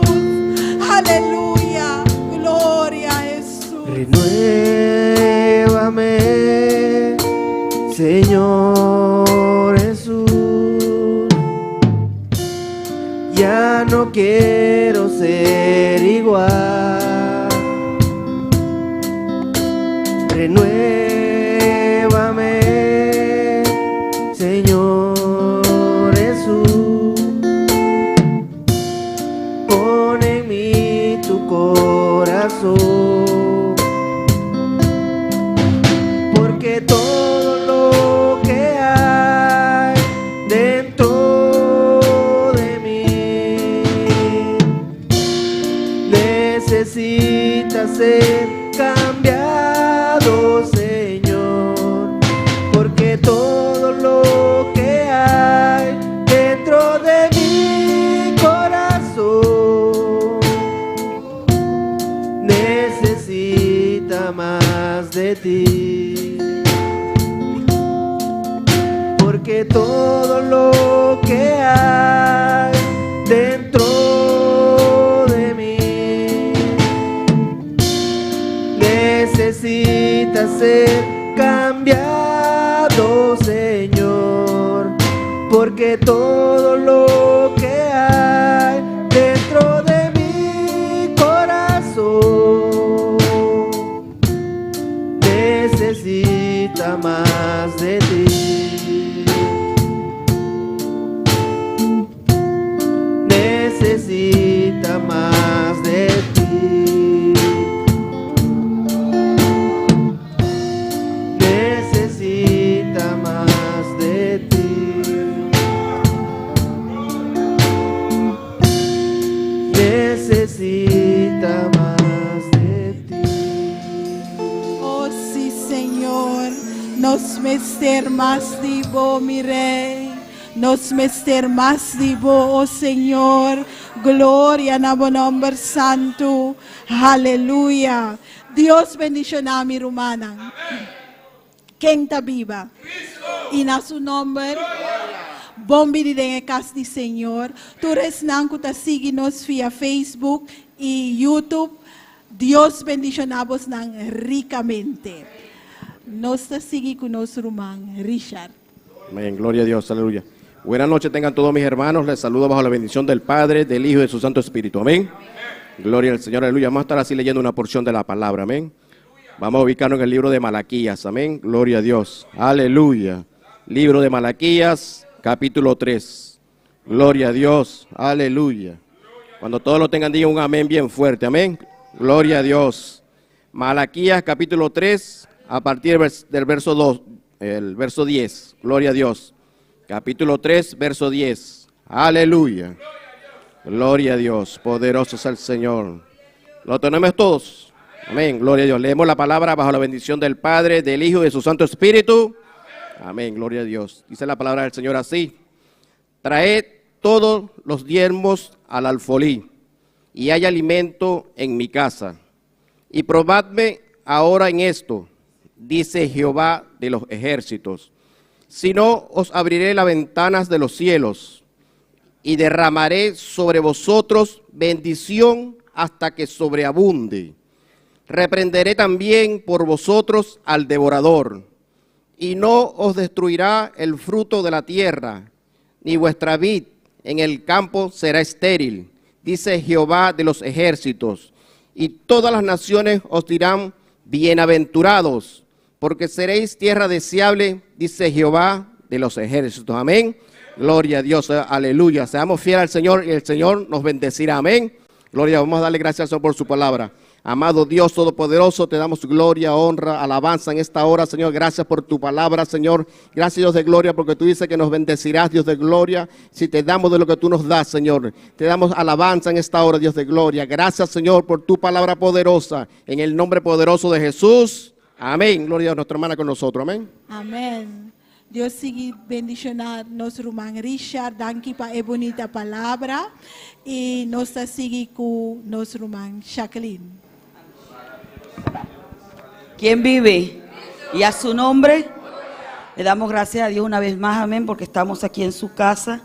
Aleluya. Gloria a Jesús. Renuévame, Señor Jesús. Ya no quiero ser igual. Renuévame, Señor Jesús. Pon en mí tu corazón, porque todo lo que hay dentro de mí necesita ser cambiado, Señor, porque todo lo que hay dentro de mi corazón necesita más de ti. Porque todo lo que hay dentro de mí necesita ser cambiado, Señor, porque todo lo que hay dentro de mi corazón necesita más de ti. Necesita más de ti. Necesita más de ti. Necesita más de ti. Oh, sí, Señor, nos mester mas di bo, mi Rey. Nos mester mas di bo, oh Señor. Gloria na bo nòmber santu. Aleluya. Dios bendishoná mi rumannan. Ken ta biba? I na su nòmber. Bon bini den kas di Señor. Tur esnan ku ta sigui nos via Facebook i YouTube. Dios bendishoná bosnan rikamente. Nos ta sigui ku nos ruman Richard. Amén, gloria a Dios, aleluya. Buenas noches tengan todos mis hermanos. Les saludo bajo la bendición del Padre, del Hijo y de su Santo Espíritu. Amén. Gloria al Señor, aleluya. Vamos a estar así leyendo una porción de la palabra. Amén. Vamos a ubicarnos en el libro de Malaquías. Amén. Gloria a Dios. Aleluya. Libro de Malaquías, capítulo 3. Gloria a Dios. Aleluya. Cuando todos lo tengan, digan un amén bien fuerte. Amén. Gloria a Dios. Malaquías capítulo 3, a partir del verso 2, el verso 10. Gloria a Dios. Capítulo 3, verso 10. Aleluya. Gloria a Dios. Poderoso es el Señor. Lo tenemos todos. Amén. Gloria a Dios. Leemos la palabra bajo la bendición del Padre, del Hijo y de su Santo Espíritu. Amén. Gloria a Dios. Dice la palabra del Señor así. Traed todos los diezmos al alfolí, y hay alimento en mi casa. Y probadme ahora en esto, dice Jehová de los ejércitos. Si no, os abriré las ventanas de los cielos y derramaré sobre vosotros bendición hasta que sobreabunde. Reprenderé también por vosotros al devorador, y no os destruirá el fruto de la tierra, ni vuestra vid en el campo será estéril, dice Jehová de los ejércitos. Y todas las naciones os dirán, bienaventurados, porque seréis tierra deseable, dice Jehová de los ejércitos. Amén. Gloria a Dios, aleluya. Seamos fieles al Señor y el Señor nos bendecirá. Amén. Gloria, vamos a darle gracias al Señor por su palabra. Amado Dios Todopoderoso, te damos gloria, honra, alabanza en esta hora, Señor. Gracias por tu palabra, Señor. Gracias, Dios de gloria, porque tú dices que nos bendecirás, Dios de gloria, si te damos de lo que tú nos das, Señor. Te damos alabanza en esta hora, Dios de gloria. Gracias, Señor, por tu palabra poderosa. En el nombre poderoso de Jesús. Amén. Gloria a nuestra hermana con nosotros. Amén. Amèn. Dios sigui bendishoná nos ruman Richard. Danki pa e bunita palabra. I nos ta sigui ku nos ruman Jacqueline. ¿Quién vive? Y a su nombre. Le damos gracias a Dios una vez más, amén, porque estamos aquí en su casa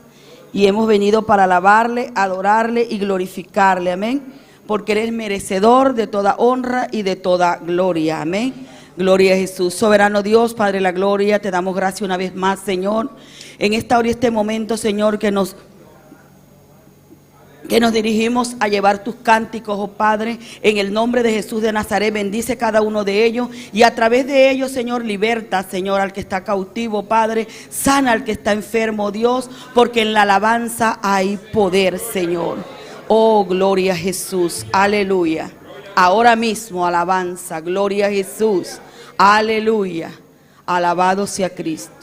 y hemos venido para alabarle, adorarle y glorificarle, amén, porque Él es merecedor de toda honra y de toda gloria, amén. Gloria a Jesús. Soberano Dios, Padre de la gloria, te damos gracias una vez más, Señor, en esta hora y este momento, Señor, que nos dirigimos a llevar tus cánticos, oh Padre, en el nombre de Jesús de Nazaret, bendice cada uno de ellos y a través de ellos, Señor, liberta, Señor, al que está cautivo, Padre, sana al que está enfermo, Dios, porque en la alabanza hay poder, Señor. Oh, gloria a Jesús, aleluya. Ahora mismo, alabanza, gloria a Jesús, aleluya. Alabado sea Cristo.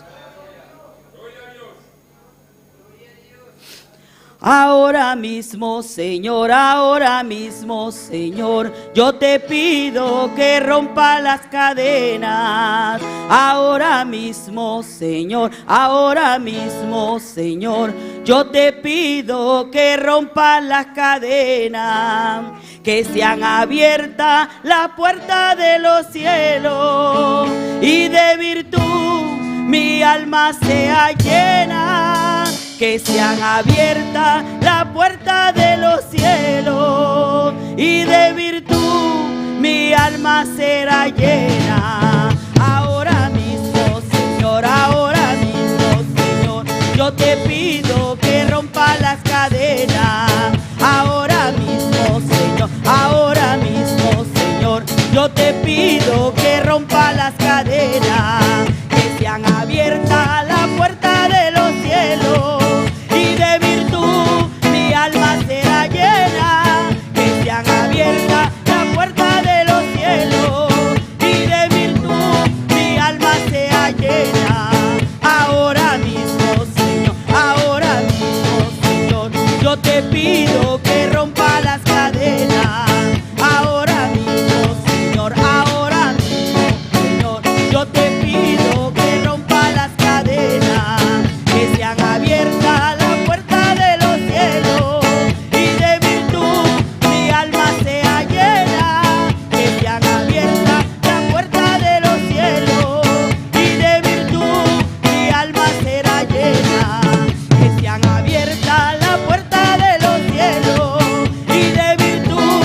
Ahora mismo, Señor, ahora mismo, Señor, yo te pido que rompa las cadenas. Ahora mismo, Señor, ahora mismo, Señor, yo te pido que rompa las cadenas, que sean abiertas las puertas de los cielos y de virtud mi alma sea llena. Que sean abiertas la puerta de los cielos y de virtud mi alma será llena. Ahora mismo, Señor, ahora mismo, Señor, yo te pido que rompa las cadenas. Ahora mismo, Señor, ahora mismo, Señor, yo te pido que rompa las cadenas. Que sean abiertas la puerta de los cielos y de virtud mi alma será llena. Que sean abiertas la puerta de los cielos y de virtud mi alma sea llena. Ahora mismo, Señor, ahora mismo, Señor, yo te pido que rompa las cadenas. Ahora mismo, Señor, ahora mismo, Señor, yo te pido que rompa las cadenas. Que sean abiertas la puerta de los cielos y de virtud mi alma sea llena. Que sean abiertas la puerta de los cielos y de virtud mi alma será llena. Que sean abiertas la puerta de los cielos y de virtud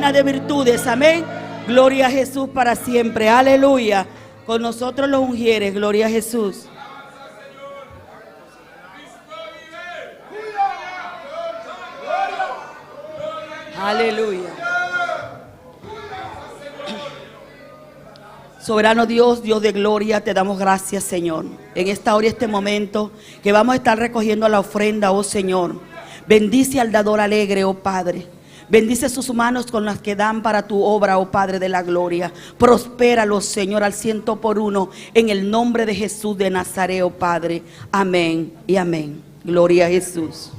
llena de virtudes. Amén. Gloria a Jesús para siempre. Aleluya. Con nosotros los ungieres. Gloria a Jesús. Aleluya. Soberano Dios, Dios de gloria, te damos gracias, Señor. En esta hora y este momento que vamos a estar recogiendo la ofrenda, oh Señor. Bendice al dador alegre, oh Padre. Bendice sus manos con las que dan para tu obra, oh Padre de la gloria. Prospéralos, Señor, al ciento por uno, en el nombre de Jesús de Nazaret, oh Padre. Amén y amén. Gloria a Jesús.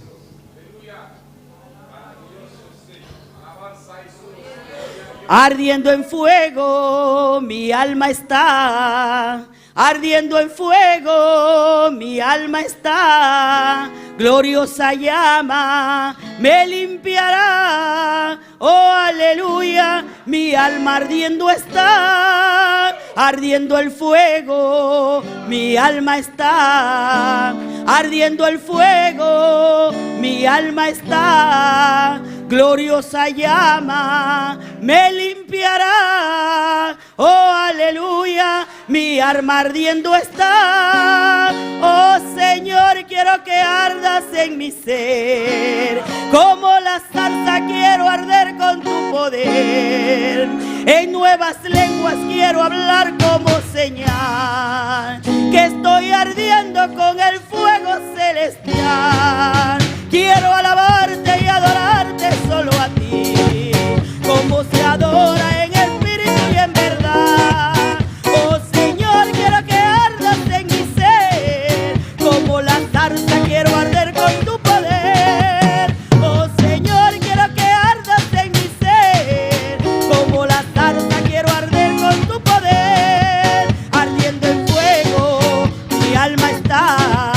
Ardiendo en fuego, mi alma está. Ardiendo en fuego, mi alma está. Gloriosa llama me limpiará. Oh, aleluya, mi alma ardiendo está. Ardiendo el fuego, mi alma está. Ardiendo el fuego, mi alma está. Gloriosa llama me limpiará. Oh, aleluya, mi alma ardiendo está. Oh, Señor, quiero que ardas en mi ser. Como la zarza quiero arder con tu poder. En nuevas lenguas quiero hablar como señal que estoy ardiendo con el fuego celestial. Quiero alabarte y adorarte solo a ti, como se adora en espíritu y en verdad. Oh Señor, quiero que ardas en mi ser, como la zarza quiero arder con tu poder. Oh Señor, quiero que ardas en mi ser, como la zarza quiero arder con tu poder. Ardiendo en fuego, mi alma está.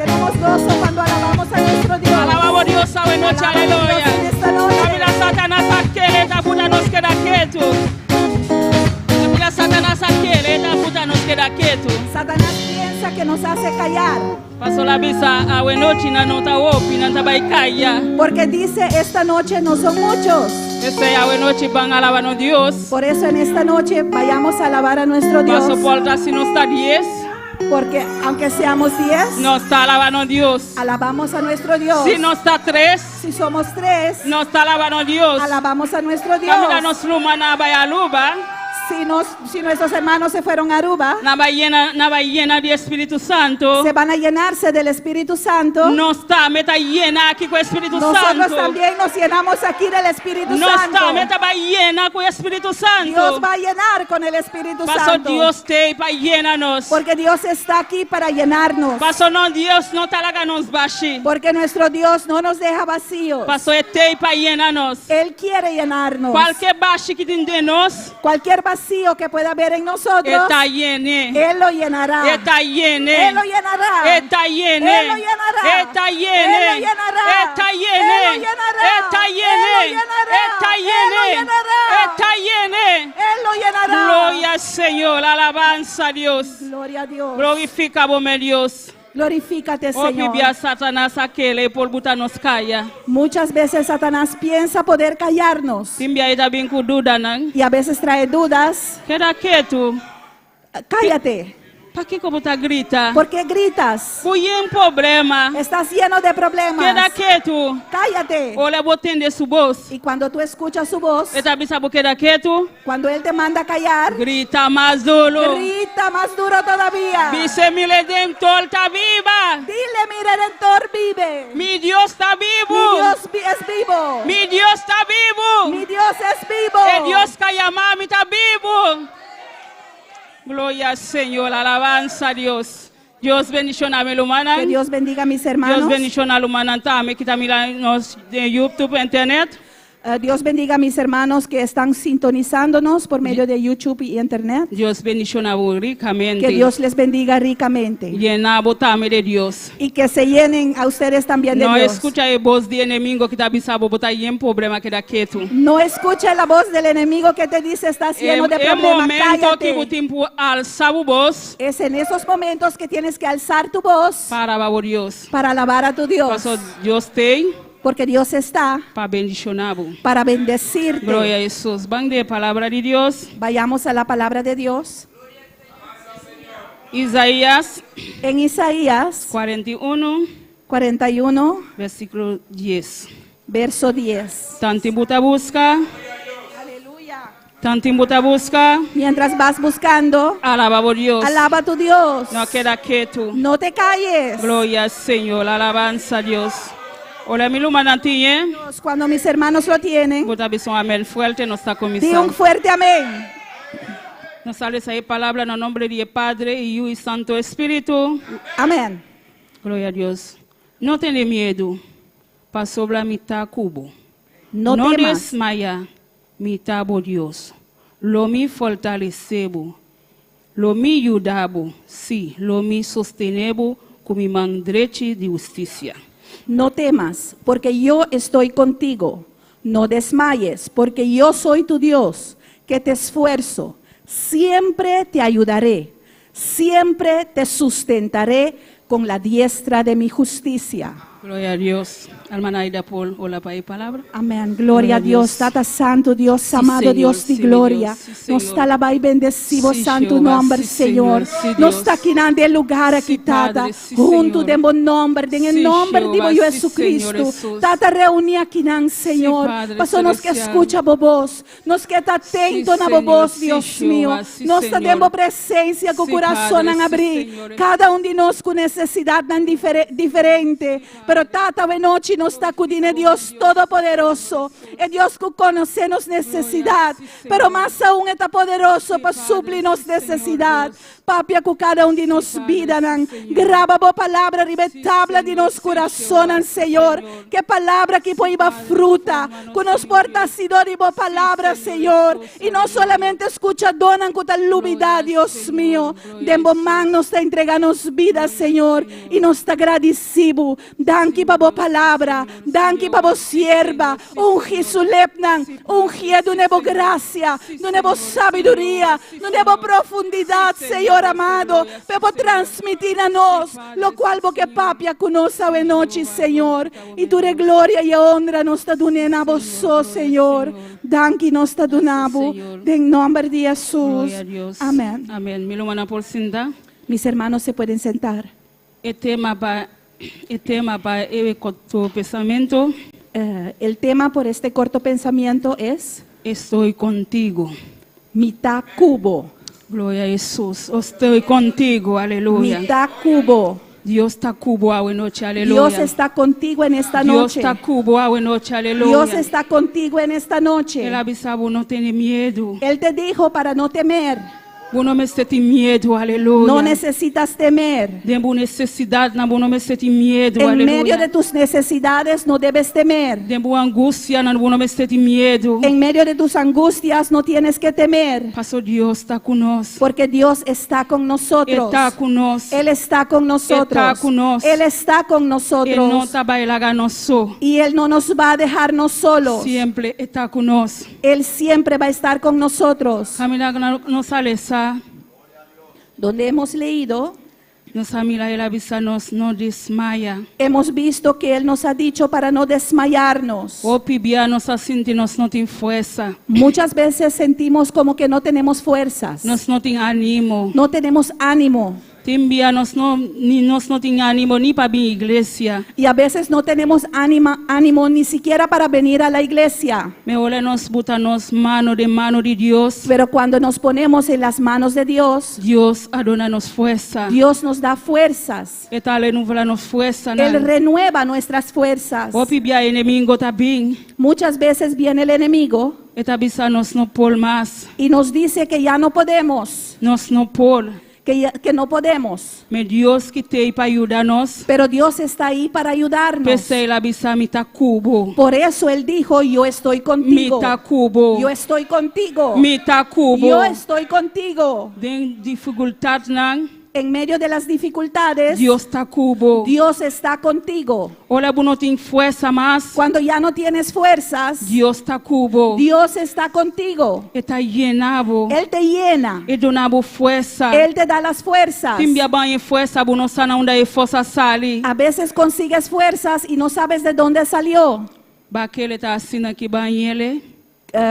Tenemos gozo cuando alabamos a nuestro Dios. Alabamos Dios awe noche, Alaba a Dios aleluya. en esta noche. Camila Satanás aquel, esta puta nos queda quieto. Camila Satanás aquel, esta puta nos queda quieto. Satanás piensa que nos hace callar. Pasó la visa awe noche na nota wopi na tabaikaya. Porque dice, esta noche no son muchos. Ese awe noche van a alabar a Dios. Por eso en esta noche vayamos a alabar a nuestro Dios. Paso por si no está 10, Porque aunque seamos 10, no está alabando a Dios. alabamos a nuestro Dios. Si no está 3, Si somos tres, no está alabando a Dios. alabamos a nuestro Dios. Camila nos luma na bayaluba, Si, nos, si nuestros hermanos se fueron a Aruba, na llena, na llena de Espíritu Santo. se van a llenarse del Espíritu Santo. No está meta llena aquí con Espíritu Nosotros Santo. también nos llenamos aquí del Espíritu No Santo. está meta va llena con Espíritu Santo. Dios va a llenar con el Espíritu Paso Santo. Dios te pa llénanos. Porque Dios está aquí para llenarnos. Paso no Dios no talaga nos bashi. Porque nuestro Dios no nos deja vacíos. Paso te pa llénanos. Él quiere llenarnos. Cualquier bashi que tiene nos Cualquier vacío que pueda haber en nosotros, está llene. Él lo llenará. Está llene. Él lo llenará. Está llene. Él lo llenará. Está llene. Él lo llenará. Está llene. Él lo llenará. Está Él llene. lo llenará. Está Él lo llene. llenará. Está llene. Él lo llenará. Gloria al Señor, alabanza a Dios. Gloria a Dios. Glorifica bome Dios. Glorifícate, O Señor. bibia Satanás aquele por botar nos calla. Muchas veces Satanás piensa poder callarnos Timbia ita bin ku duda nan. y a veces trae dudas. Queda quieto. Cállate. Pa que como tá grita? ¿Por qué gritas? Fui um problema. Estás lleno de problemas. Queda quieto. Cállate. Olha, botende su voz. Y cuando tú escuchas su voz, Eta bisa bo queda quieto. cuando él te manda a callar, Grita mais duro. grita más duro todavía. Dice mi redentor está viva. Dile, mi redentor vive. Mi Dios está vivo. Mi Dios es vivo. Mi Dios está vivo. Mi Dios es vivo. El Dios que llama está vivo. Gloria al Señor, alabanza a Dios. Dios bendición a mi humana. Que Dios bendiga a mis hermanos. Dios bendición a la humana también que también nos de YouTube, internet. Dios bendiga a mis hermanos que están sintonizándonos por medio de YouTube y Internet. Dios bendición a vos ricamente. Que Dios les bendiga ricamente. Llena botame de Dios. Y que se llenen a ustedes también de No Dios. escucha a voz de enemigo que te avisa, botar en problema que da quieto. No escuche la voz del enemigo que te dice estás lleno de É problemas. momento que Cállate. o tempo alça o voz Es en esos momentos que tienes que alzar tu voz para alabar Dios. para alabar a tu Dios. Pastor, Dios tem Porque Dios está para bendicionar. para bendecirte. Glória a Jesus. Van de palavra de Dios. Vayamos a la palabra de Dios. Isaías En Isaías 41, 41, versículo 10. verso 10. Tanto buta busca. Tanto buta busca. Mientras vas buscando, Alaba a Dios. alaba a tu Dios. No queda quieto. No te calles. Gloria al Señor. Alabanza a Dios. Hola, mi lumana tiene. Cuando mis hermanos lo tienen, Bota un amén fuerte, nos está di comenzando. un fuerte amén. Nos sale esa palabra en el nombre del Padre y Hijo y Santo Espíritu. Amén. Gloria a Dios. No tiene miedo. Pasó la mitad cubo. No temas. desmaya, mitad bo Dios. Lo mi fortalecebo. Lo mi ayudabo. Sí, lo mi sostenebo con mi man derecha de justicia. No temas, porque yo estoy contigo. No desmayes, porque yo soy tu Dios, que te esfuerzo. Siempre te ayudaré, siempre te sustentaré con la diestra de mi justicia. Gloria a Dios. Hermana Aida Paul, hola para ahí palabra. Amén. Gloria a Dios. Tata Santo, Dios Sí, amado, Señor, Dios de sí, gloria. Dios, sí, Nos Señor. está alabado y bendecido Sí, santo Jehová, nombre, sí, Señor. Señor, sí, Nos Dios. está quinando el lugar aquí, Sí, Tata. Padre, sí, Junto Señor. de buen nombre, en el Sí, nombre de Jehová, sí, Jesucristo. Señor Jesús. Tata, reuní aquí, nan, Señor. Padre Pasó nos que celestial. escucha bobos, nos que está atento na Señor, bobos, sí, Dios Jehová, mío. sí, Nos está Señor. dando presencia con Sí, corazón Padre, en sí, abrir. Señor. Cada un de nos con necesidad tan diferente. Pero Tata, de noche nos está acudiendo Dios Todopoderoso. El Dios que conoce nos necesidad. Pero más aún está poderoso para suplirnos necesidad. Papia ku kada un di nos bidanan. Graba bo palabra riba e tabla di nos kurasonnan, Señor. Ku e palabra aki por hiba fruta. Ku nos por ta hasidó di bo palabra, Señor, i no solamente skuchadónan ku ta lubidá, Dios mio. Den bo man nos ta entregá nos bida, Señor, i nos ta gradisí bo. Danki pa bo palabra. Danki pa bo sierba. Ungi su lepnan. Ungié, dun'é bo grasia, dun'é bo sabiduria, dun'é bo profundidat, Señor amado, pa e por transmití na nos lokual bo ke papia ku nos awenochi, Señor. I tur e gloria i e honra nos ta dun'é na bo so, Señor. Danki nos ta duna bo den nomber di Hesus. Amen. Amen. Mi rumannan por sinta. Mis hermanos se pueden sentar. E tema pa e tema pa e corto pensamento. El tema por este corto pensamiento es. Estoy contigo. Mi ta ku bo. Gloria a Hesus. Estoy contigo. Aleluya. Mi ta ku bo. Dios ta ku bo awe nochi. Aleluya. Dios está contigo en esta noche. Dios ta ku bo awe nochi. Aleluya. Dios está contigo en esta noche. El a bisa bo no tene miedu. Él te dijo para no temer. Bo no mester tin miedu, aleluya. No necesitas temer. Den bo nesesidatnan bo no mester tin miedu, En aleluya. medio de tus necesidades no debes temer. Den bo angustianan bo no mester tin miedu. En medio de tus angustias no tienes que temer. Paso Dios ta ku nos. Porque Dios está con nosotros. E ta ku nos. Él está con nosotros. E ta ku nos. Él está con nosotros. E no ta bai laga nos so. Y Él no nos va a dejarnos solos. Siempre e ta ku nos. Él siempre va a estar con nosotros. Kaminda nos a lesa. Donde hemos leído. Nos a mira El a bisa nos no desmaya. Hemos visto que Él nos ha dicho para no desmayarnos. Hopi bia nos a sinti nos no tin fuersa. Muchas veces sentimos como que no tenemos fuerzas. Nos no tin animo. No tenemos ánimo. Tin bia nos no ni nos no tin animo ni pa bin iglesia. Y a veces no tenemos anima, animo ni siquiera para venir a la iglesia. Me ora nos buta nos mano den mano di Dios. Pero cuando nos ponemos en las manos de Dios. Dios a duna nos fuersa. Dios nos da fuerzas. E ta renova nos fuersanan. Él renueva nuestras fuerzas. Hopi bia enemigo ta bin. Muchas veces viene el enemigo. E ta bisa nos no por mas. Y nos dice que ya no podemos. Nos no por. Que, que no podemos. Me Dios ki t'ei pa yuda nos. Pero Dios está ahí para ayudarnos. P'esei el a bisa mi ta ku bo. Por eso Él dijo, yo estoy contigo. Mi ta ku bo. Yo estoy contigo. Mi ta ku bo. Yo estoy contigo. Den difikultatnan. En medio de las dificultades. Dios ta ku bo. Dios está contigo. Ora bo no tin fuersa mas. Cuando ya no tienes fuerzas. Dios ta ku bo. Dios está contigo. E ta yena bo. Él te llena. E duna bo fuersa. Él te da las fuerzas. Tin bia bo haña fuersa, bo no sa na unda e forsa sali. A veces consigues fuerzas y no sabes de dónde salió. Bo a kere ta asina ku bo a hañ'é.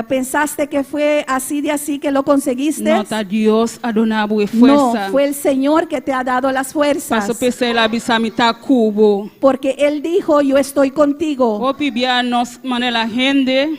Pensaste que fue así de así que lo conseguiste? No, ta Dios a duna bo e fuersa. No, fue el Señor que te ha dado las fuerzas. Paso p'esei el a bisa mi ta ku bo. Porque Él dijo, yo estoy contigo. Hopi bia nos manera hende.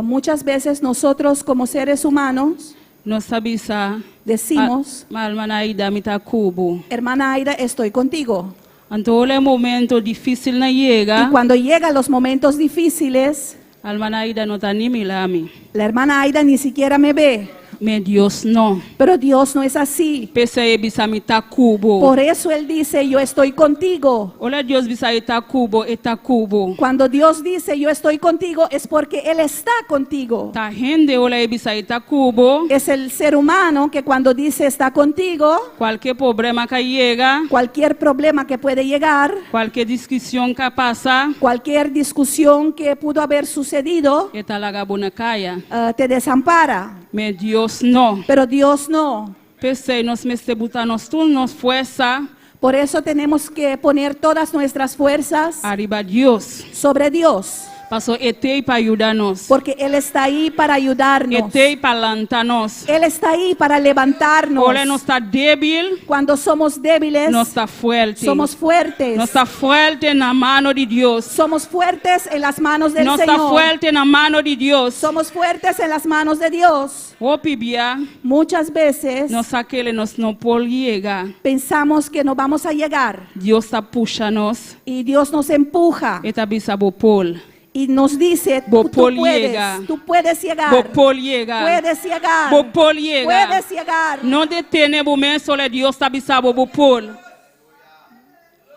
Muchas veces nosotros como seres humanos. Nos ta bisa. Decimos. Ma hermana Aida mi ta ku bo. Hermana Aida estoy contigo. Anto ora e momento difísilnan yega. Y cuando llegan los momentos difíciles. Hermana Aida no ta ni mira mi. La hermana Aida ni siquiera me ve. Me Dios no. Pero Dios no es así. P'esei e bisa mi ta ku bo. Por eso Él dice, yo estoy contigo. Ora Dios bisa e ta ku bo, e ta ku bo. Cuando Dios dice, yo estoy contigo, es porque Él está contigo. Ta hende ora e bisa e ta ku bo. Es el ser humano que cuando dice está contigo. Kualke problema ku yega. Cualquier problema que puede llegar. Kualke diskushon ku pasa. Cualquier discusión que pudo haber sucedido. E ta laga bo na kaya. Te desampara. Me Dios no. Pero Dios no. P'esei nos mester buta nos tur nos fuersa. Por eso tenemos que poner todas nuestras fuerzas. Ariba Dios. Sobre Dios. Paso e t'ei pa yuda nos. Porque Él está ahí para ayudarnos. E t'ei pa lanta nos. Él está ahí para levantarnos. Ora nos ta débil. Cuando somos débiles. Nos ta fuerte. Somos fuertes. Nos ta fuerte na mano di Dios. Somos fuertes en las manos del Nos Señor. ta fuerte na mano di Dios. Somos fuertes en las manos de Dios. Hopi bia. Muchas veces. Nos sa kere nos no por yega. Pensamos que no vamos a llegar. Dios ta pusha nos. Y Dios nos empuja. E ta bisa bo por. Y nos dice, Bo tú por puedes, yega. tú puedes llegar. Bo por yega. Puedes llegar. Bo por yega. Puedes llegar. No detené bo mes, ora Dios ta bisa bo bo por.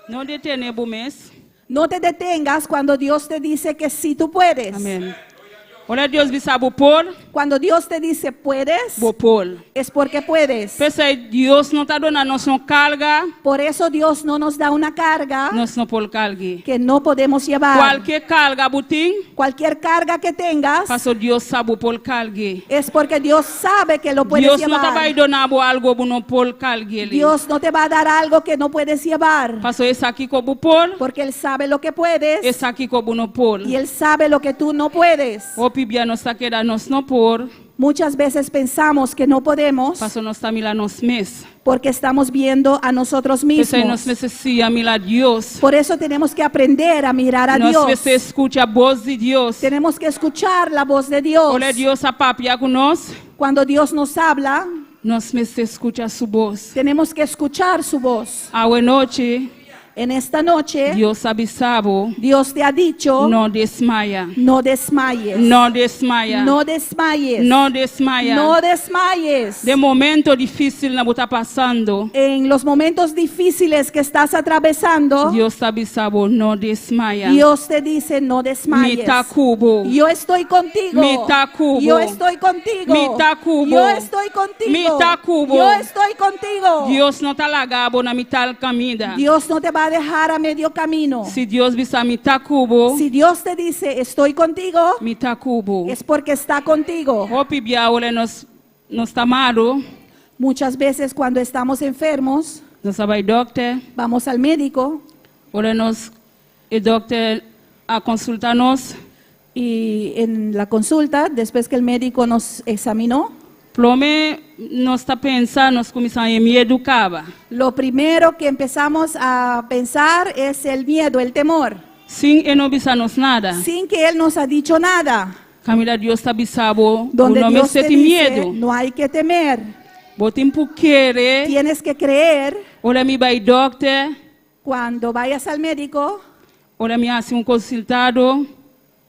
No detené bo mes. No te detengas cuando Dios te dice que sí tú puedes. Amèn. Ora Dios bisa bo por, Cuando Dios te dice puedes, bo por. es porque puedes. P'esei Dios no ta duna nos un karga, Por eso Dios no nos da una carga nos no por karga. que no podemos llevar. Kualke karga bo tin, Cualquier carga que tengas paso Dios sa bo por karga. es porque Dios sabe que lo puedes Dios no ta llevar. bai duna bo algu bo no por karga. Dios no te va a dar algo que no puedes llevar. Paso e sa kiko bo por, Porque Él sabe lo que puedes e sa kiko bo no por. y Él sabe lo que tú no puedes. Hopi bia nos ta kere nos no por, Muchas veces pensamos que no podemos paso nos ta mira nos mes. porque estamos viendo a nosotros P'esei nos mismos. mester siña mira Dios. Por eso tenemos que aprender a mirar a Nos Dios. mester skucha bos di Dios. Tenemos que escuchar la voz de Dios. Ora Dios a papia ku nos, Cuando Dios nos habla, nos mester skucha su bos. tenemos que escuchar su voz. Awe nochi, En esta noche, Dios a bisa bo, Dios te ha dicho, no desmayá. no desmayes. No desmayá. No desmayes. No desmayá. No desmayes. Den momento difísil ku bo ta pasando, En los momentos difíciles que estás atravesando, Dios ta bisa bo, no desmayá. Dios te dice, no desmayes. Mi ta ku bo. Yo estoy contigo. Mi ta ku bo. Yo estoy contigo. Mi ta ku bo. Yo estoy contigo. Mi ta ku bo. Yo estoy contigo. Dios no ta laga bo na mitar kaminda. Dios no te va a dejar a medio camino. Si Dios bisa mi ta ku bo, Si Dios te dice, estoy contigo, mi ta ku bo. es porque está contigo. Hopi bia ora nos nos ta malu, Muchas veces cuando estamos enfermos, nos ta bai dòkter, vamos al médico ora nos e dòkter a konsultá nos, y en la consulta, después que el médico nos examinó, Promé nos ta pensa, nos kuminsá miedu kaba. lo primero que empezamos a pensar es el miedo, el temor, Sin e no bisa nos nada. sin que Él nos ha dicho nada. Kaminda Dios ta bisa bo, Donde no Dios mester te tin dice, miedu. no hay que temer, Bo tin ku kere. tienes que creer. Ora mi bai dòkter, Cuando vayas al médico, ora mi hasi un konsulta,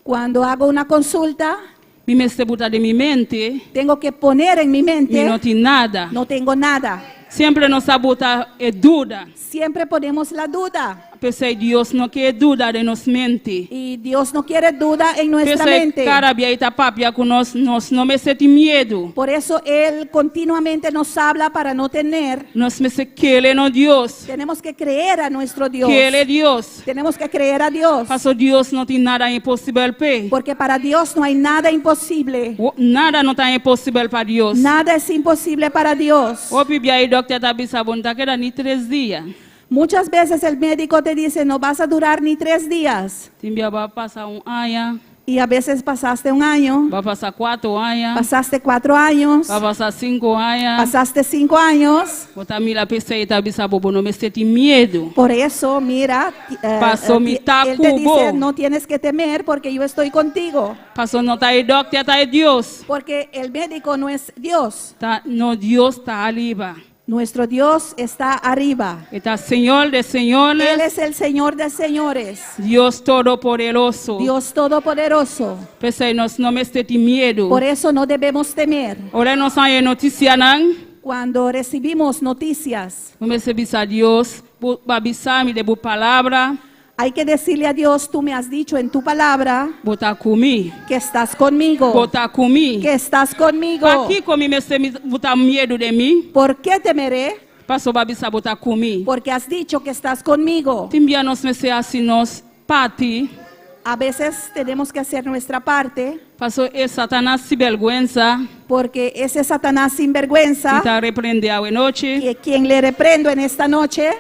cuando hago una consulta, mi mester buta den mi mente, tengo que poner en mi mi no mente, tin nada. no tengo nada. Semper nos ta buta e duda. Siempre ponemos la duda. P'esei Dios no ke duda den nos mente. Y Dios no quiere duda en nuestra P'esei mente. kada bia e ta papia ku nos, nos no mester tin miedu. Por eso Él continuamente nos habla para no tener. Nos mester kere na Dios. Tenemos que creer a nuestro Dios. Kere Dios. Tenemos que creer a Dios. Paso Dios no tin nada imposibel p'e. Porque para Dios no hay nada imposible. Nada no ta imposibel pa Dios. Nada es imposible para Dios. Hopi bia e dòkter ta bisa bo, no ta keda ni tres dia. Muchas veces el médico te dice, no vas a durar ni tres días. Tin bia bo a pasa un aña, Y a veces pasaste un año, bo a pasa kuater aña, pasaste cuatro años, bo a pasa sinku aña. pasaste cinco años. Bo ta mira p'esei e ta bisa bo, bo no mester tin miedu. Por eso, mira, eh, Paso eh, mi él te dice, ta ku bo. no tienes que temer porque yo estoy contigo. Paso no ta e dòkter, ta e Dios. Porque el médico no es Dios. Ta, nos Dios ta ariba. Nuestro Dios está arriba. E ta Señor di señores. Él es el Señor de señores. Dios Todopoderoso. Dios Todopoderoso. P'esei nos no mester tin miedu. Por eso no debemos temer. Ora nos haña notisianan. Cuando recibimos noticias, Nos mester bisa Dios, b'a bisa mi den bo palabra. hay que decirle a Dios, tú me has dicho en tu palabra Bo ta ku mi. que estás conmigo. Bo ta ku mi. Que estás conmigo. Pakiko mi mester buta miedu di mi? ¿Por qué temeré? Paso b'a bisa bo ta ku mi. Porque has dicho que estás conmigo. Tin bia nos mester hasi nos parti. A veces tenemos que hacer nuestra parte. Paso e Satanas sinbèrgwensa. Porque ese Satanás sin vergüenza, Mi ta reprendé awe nochi. que quien le reprendo en esta noche,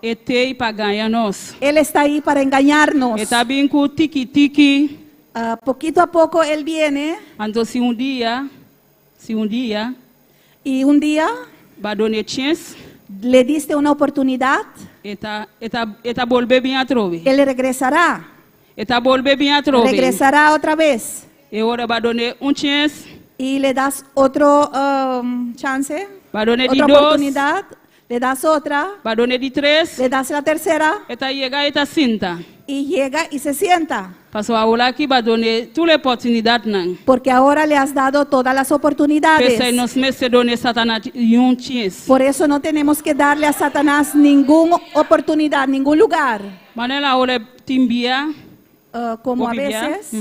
E t'ei pa gaña nos. él está ahí para engañarnos. E ta bin ku tiki tiki. Ah, poquito a poco él viene. Anto si un dia, si un dia, Y un día b'a dun'é chèns, le diste una oportunidad, e ta e ta e ta bolbe bin atrobe. él regresará. E ta bolbe bin atrobe. Regresará otra vez. E ora b'a dun'é un chèns, Y le das otro chance, b'a dun'é di otra dos, oportunidad, le das otra, b'a dun'é di tres, le das la tercera e ta yega e ta sinta. y llega y se sienta. Paso aworaki b'a dun'é tur oportunidatnan. Porque ahora le has dado todas las oportunidades. P'esei no mester duna Satanas niun chèns. Por eso no tenemos que darle a Satanás ninguna oportunidad, ningún lugar. Manera ora tin bia. Como a Hopi bia. veces,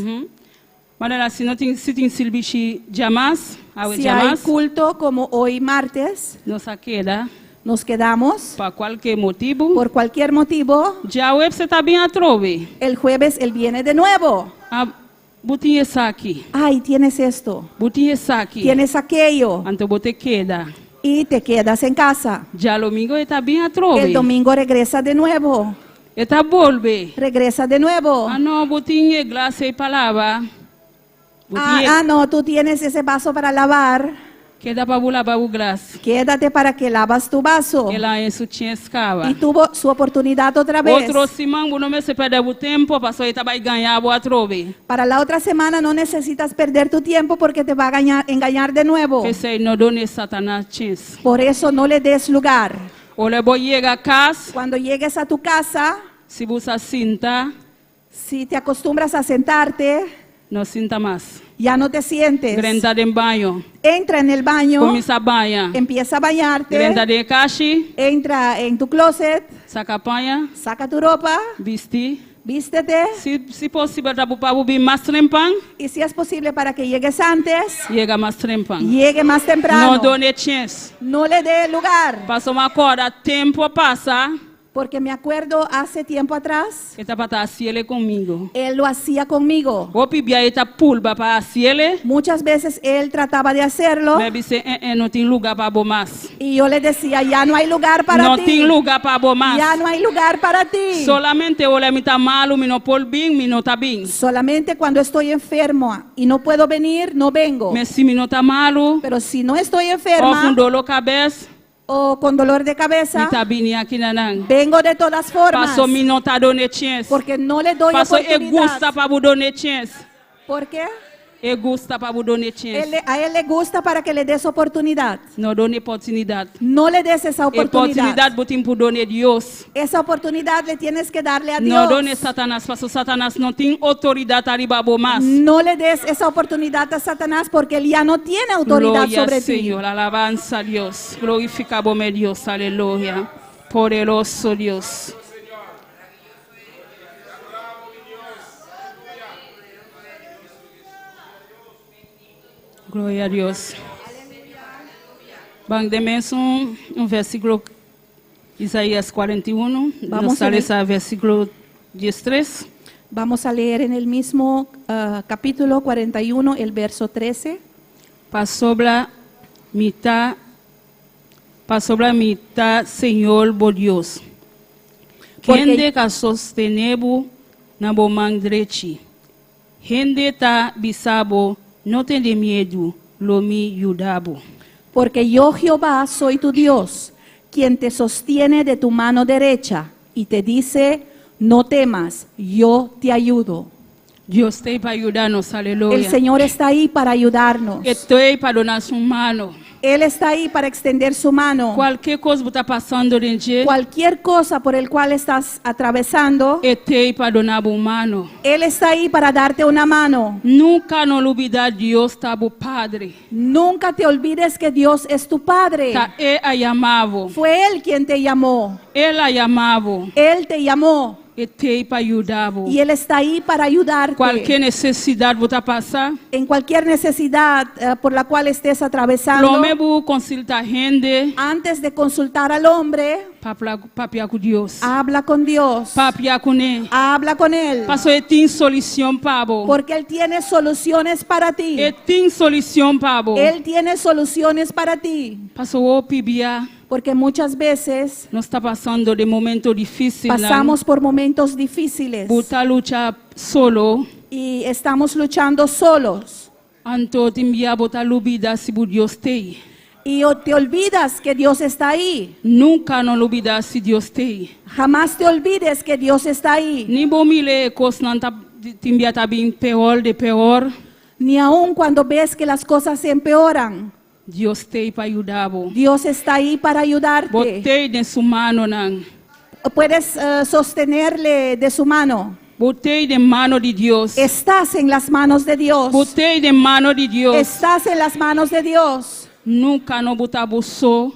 Manera si no tin si tin sirbishi djamars, awe si hay djamars, culto como hoy martes, nos a keda nos quedamos pa kualke motibu. por cualquier motivo. Djaweps e ta bin atrobe. El jueves él viene de nuevo. Ah, bo tin esaki. Ay, tienes esto, Bo tin esaki. tienes aquello Anto bo ta keda. y te quedas en casa. Djadumingu e ta bin atrobe. El domingo regresa de nuevo, E ta bolbe. regresa de nuevo. Ah, no, bo tin e glas ei pa laba. Bo Ah, tin ah, no, tú tienes ese vaso para lavar. Keda pa bo laba bo glas. Quédate para que lavas tu vaso. El a haña su chèns kaba. Y tuvo su oportunidad otra vez. Otro siman, bo no mester pèrdè bo tempu, paso e ta bai gaña bo atrobe. Para la otra semana no necesitas perder tu tiempo porque te va a engañar de nuevo. P'esei no duna Satanas chèns. Por eso no le des lugar. Ora bo yega kas, Cuando llegues a tu casa, si bo sa sinta, si te acostumbras a sentarte, no sinta mas. ya no te sientes. Drenta den baño. Entra en el baño, Kuminsá baña. empieza a bañarte, Drenta den kashi, entra en tu closet, saka paña, saca tu ropa, bisti. vístete. Si, si posibel, ta pa bo bin mas trempan, Y si es posible para que llegues antes, yega mas trempan. llegue más temprano. No dun'é chèns. No le dé lugar. Paso m'a kòrda tempu pasá, Porque me acuerdo hace tiempo atrás, e tabata hasié ku mi. él lo hacía conmigo. Hopi bia e ta purba pa hasié. Muchas veces él trataba de hacerlo M'a bis'é, eh, eh, no tin lugá pa bo mas. y yo le decía, ya no hay lugar para No ti. tin lugá pa bo mas. Ya no hay lugar para ti. Solamente ora mi ta malu, mi no por bin, mi no ta bin. Solamente cuando estoy enfermo y no puedo venir, no vengo. Ma si mi no ta malu, Pero si no estoy òf enferma ku doló kabes, o con dolor de mi cabeza, ta bini akinan. vengo de todas formas. Paso mi no ta dun'é chèns. Porque no le doy Paso e oportunidad. gusta pa bo dun'é chèns. ¿Por qué? E gusta pa bo dun'é chèns. A él le gusta para que le des oportunidad. No dun'é oportunidat. No le des esa oportunidad. Oportunidat bo tin ku duna Dios. Esa oportunidad le tienes que darle a No duna Dios. Satanas, paso Satanas no tin outoridat riba bo mas. No le des esa oportunidad a Satanás porque él ya no tiene autoridad Gloria sobre ti. Señor, alabanza a Dios. Glorifiká bo mi Dios, aleluya. Poderoso Dios. Gloria a Dios. Ban den mesun un versíkulo Isaías 41, Vamos nos a a ver. lesa versíkulo 13. Vamos a leer en el mismo capítulo 41, el verso 13. Pasobra mi ta pasobra mi ta Señor bo Dios. Kende ta sostené bo na bo man drechi. Kende ta bisa bo no tene miedu, lo mi yuda bo. Porque yo Jehová soy tu Dios, quien te sostiene de tu mano derecha y te dice, no temas, yo te ayudo. Dios t'ei pa yuda nos, aleluya. El Señor está ahí para ayudarnos. E t'ei pa duna su man. Él está ahí para extender su mano. Kualke kos ku ta pasando den dje, Cualquier cosa por el cual estás atravesando, E t'ei pa duna bo man. Él está ahí para darte una mano. Nunka no lubidá Dios ta bo Padre. Nunca te olvides que Dios es tu Padre. Ta E a yama bo. Fue Él quien te llamó. El a yama bo. Él te llamó. E t'ei pa yuda bo. Y Él está ahí para ayudarte. Kualke nesesidat bo ta pasa, En cualquier necesidad por la cual estés atravesando, promé bo konsultá hende, antes de consultar al hombre, papia ku Dios. habla con Dios. Papia kuné. Habla con Él. Paso e tin solushon pa bo. Porque Él tiene soluciones para ti. E tin solushon pa bo. Él tiene soluciones para ti. Paso hopi bia, Porque muchas veces nos ta pasando den momento difísil. pasamos por momentos difíciles Bo ta lucha solo. y estamos luchando solos. Anto tin bia bo ta lubidá si bo Dios t'ei. Y te olvidas que Dios está ahí. Nunka no lubidá si Dios t'ei. Jamás te olvides que Dios está ahí. Ni bo mira kosnan ta tin bia ta bin pió di pió. Ni aun cuando ves que las cosas se empeoran. Dios t'ei pa yuda bo. Dios está ahí para ayudarte. Bo t'ei den su mannan. Puedes sostenerle de su mano. Bo t'ei den man di Dios. Estás en las manos de Dios. Bo t'ei den man di Dios. Estás en las manos de Dios. Nunka no bo ta bo so.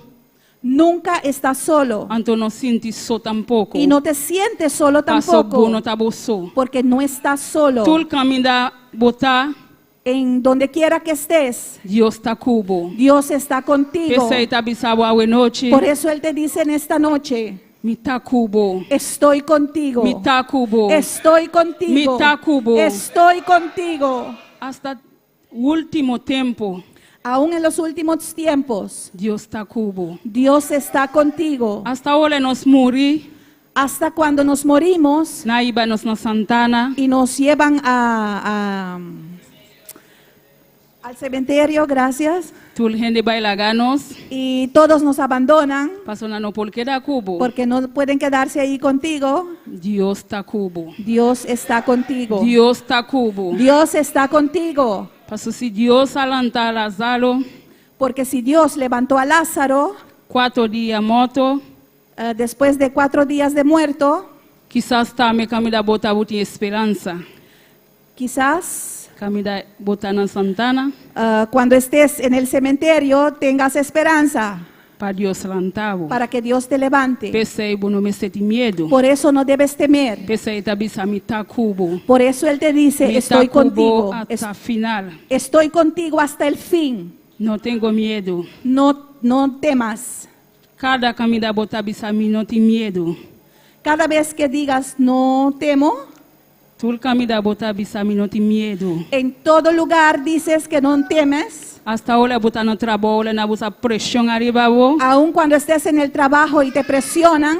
Nunca estás solo. Anto no sinti so tampoko. Y no te sientes solo Paso tampoco. bo no ta bo so. Porque no estás solo. Tur kaminda bo ta, En donde quiera que estés, Dios ta ku bo. Dios está contigo. P'esei e ta bisa bo awe nochi. Por eso Él te dice en esta noche, Mi ta ku bo. estoy contigo. Mi ta ku bo. Estoy contigo. Mi ta ku bo. Estoy contigo. Hasta último tempu, Aún en los últimos tiempos, Dios ta ku bo. Dios está contigo. Hasta ora nos muri, Hasta cuando nos morimos nan hiba nos na santana, y nos llevan al cementerio, gracias, tur hende bai laga nos, y todos nos abandonan paso nan no por keda ku bo. porque no pueden quedarse ahí contigo. Dios ta ku bo. Dios está contigo. Dios ta ku bo. Dios está contigo. Paso si Dios a lanta Lázaro, Porque si Dios levantó a Lázaro kuater dia morto, después de 4 días de muerto, kisas tambe kaminda bo ta tin speransa. Quizás Kaminda bo ta na santana, cuando estés en el cementerio tengas esperanza pa Dios lanta bo. Para que Dios te levante. P'esei bo no mester tin miedu. Por eso no debes temer. P'esei e ta bisa mi ta ku bo. Por eso Él te dice, Mi estoy ta ku bo contigo. Hasta final. Estoy contigo hasta el fin. No tengo miedu. No, no temas. Kada kaminda bo ta bisa mi no tin miedu. Cada vez que digas no temo, Tur kaminda bo ta bisa mi no tin miedu. En todo lugar dices que no temes, Hasta ora bo ta na trabou, nan usa preshon ariba bo. Aun cuando estés en el trabajo y te presionan,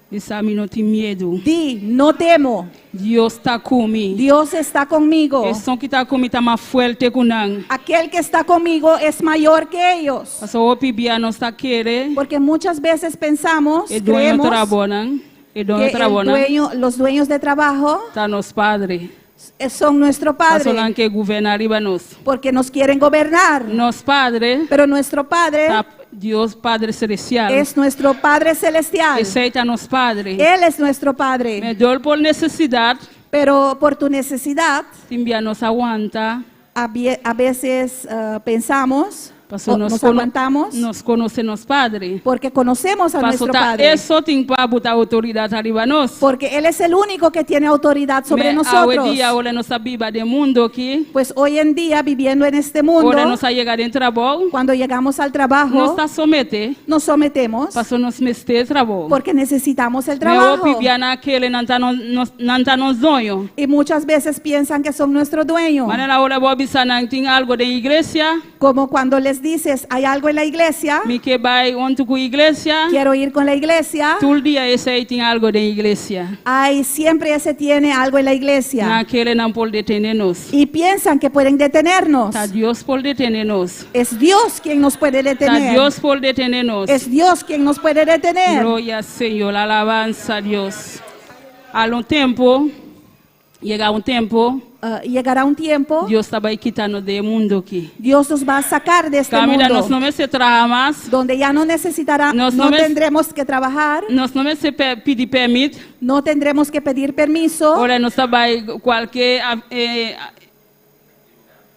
Bisa mi no tin miedu. Di, no temo. Dios ta ku mi. Dios está conmigo. Esun ku ta ku mi ta mas fuerte ku nan. Aquel que está conmigo es mayor que ellos. Paso hopi bia nos ta kere. Porque muchas veces pensamos, E doño creemos trabou nan. E doño que el trabou nan. dueño, los dueños de trabajo Ta nos padre. Son nuestro Paso padre, nan ke goberná riba nos. Porque nos quieren gobernar. Nos padre. Pero nuestro padre Ta Dios Padre Selestial. Es nuestro Padre Celestial. Esei ta nos Padre. Él es nuestro Padre. Ma dor por nesesidat, Pero por tu necesidad, tin bia nos ta wanta. a veces pensamos, Paso o nos, nos aguantamos, nos konosé nos Padre. Porque conocemos a Paso nuestro ta Padre. e so tin pa buta outoridat ariba nos. Porque Él es el único que tiene autoridad sobre Ma awe nosotros. dia, ora nos ta biba den mundu aki. Pues hoy en día, viviendo en este mundo, Ora nos yega den trabou, cuando llegamos al trabajo, nos ta someté. Nos sometemos Paso nos mester trabou. Porque necesitamos el Ma trabajo. hopi bia nan kere nan ta nos, nan ta nos doño. Y muchas veces piensan que son nuestro dueño. Manera ora bo bisa nan tin algu den iglesia. Como cuando les dices, hay algo en la iglesia, Mi ke bai huntu ku iglesia. Quiero ir con la iglesia. Tur dia esei tin algu den iglesia. Ay, siempre ese tiene algo en la iglesia. Nan kere nan por detené nos. Y piensan que pueden detenernos. Ta Dios por detené nos. Es Dios quien nos puede Ta detener. Dios por detené nos. Es Dios quien nos puede detener. Gloria al Señor, alabanza a Dios. A un tempu, yega un tempu, Llegará un tiempo, Dios ta bai kita nos di e mundu aki. Dios nos va a sacar de este Kaminda mundo, nos no mester traha mas. Donde ya no necesitará, Nos no no mes- tendremos que trabajar, Nos no mester pidi pèrmit. No tendremos que pedir permiso. Ora nos bai kualke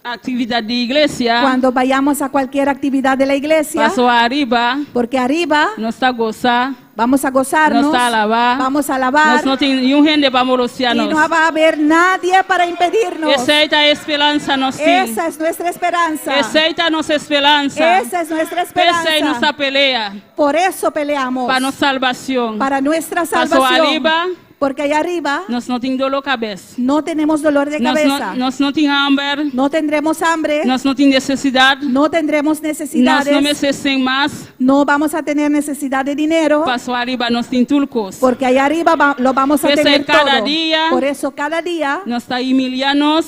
aktividat di iglesia. Cuando vayamos a cualquier actividad de la iglesia, Paso ariba, porque arriba nos ta gosa, vamos a gozarnos, nos ta alabá. Vamos a alabar, Nos no tin ningun hende pa molostiá y nos. no va a haber nadie para impedirnos. Esei ta e speransa nos tin. Esa es nuestra esperanza. Esei ta nos speransa. Esa es nuestra P'esei nos esperanza. ta pelea Por eso peleamos. Pa nos salbashon. Para nuestra Paso salvación. ariba, Porque allá arriba nos no tin doló di kabes. No tenemos dolor de Nos cabeza. no, nos no tin hamber. No tendremos hambre. Nos no tin nesesidat. No tendremos Nos no necesidades. mester sèn mas. No vamos a tener necesidad de dinero. Paso ariba nos tin tur kos. Porque allá arriba lo vamos a P'esei tener kada todo. dia, Por eso cada día nos ta humiliá nos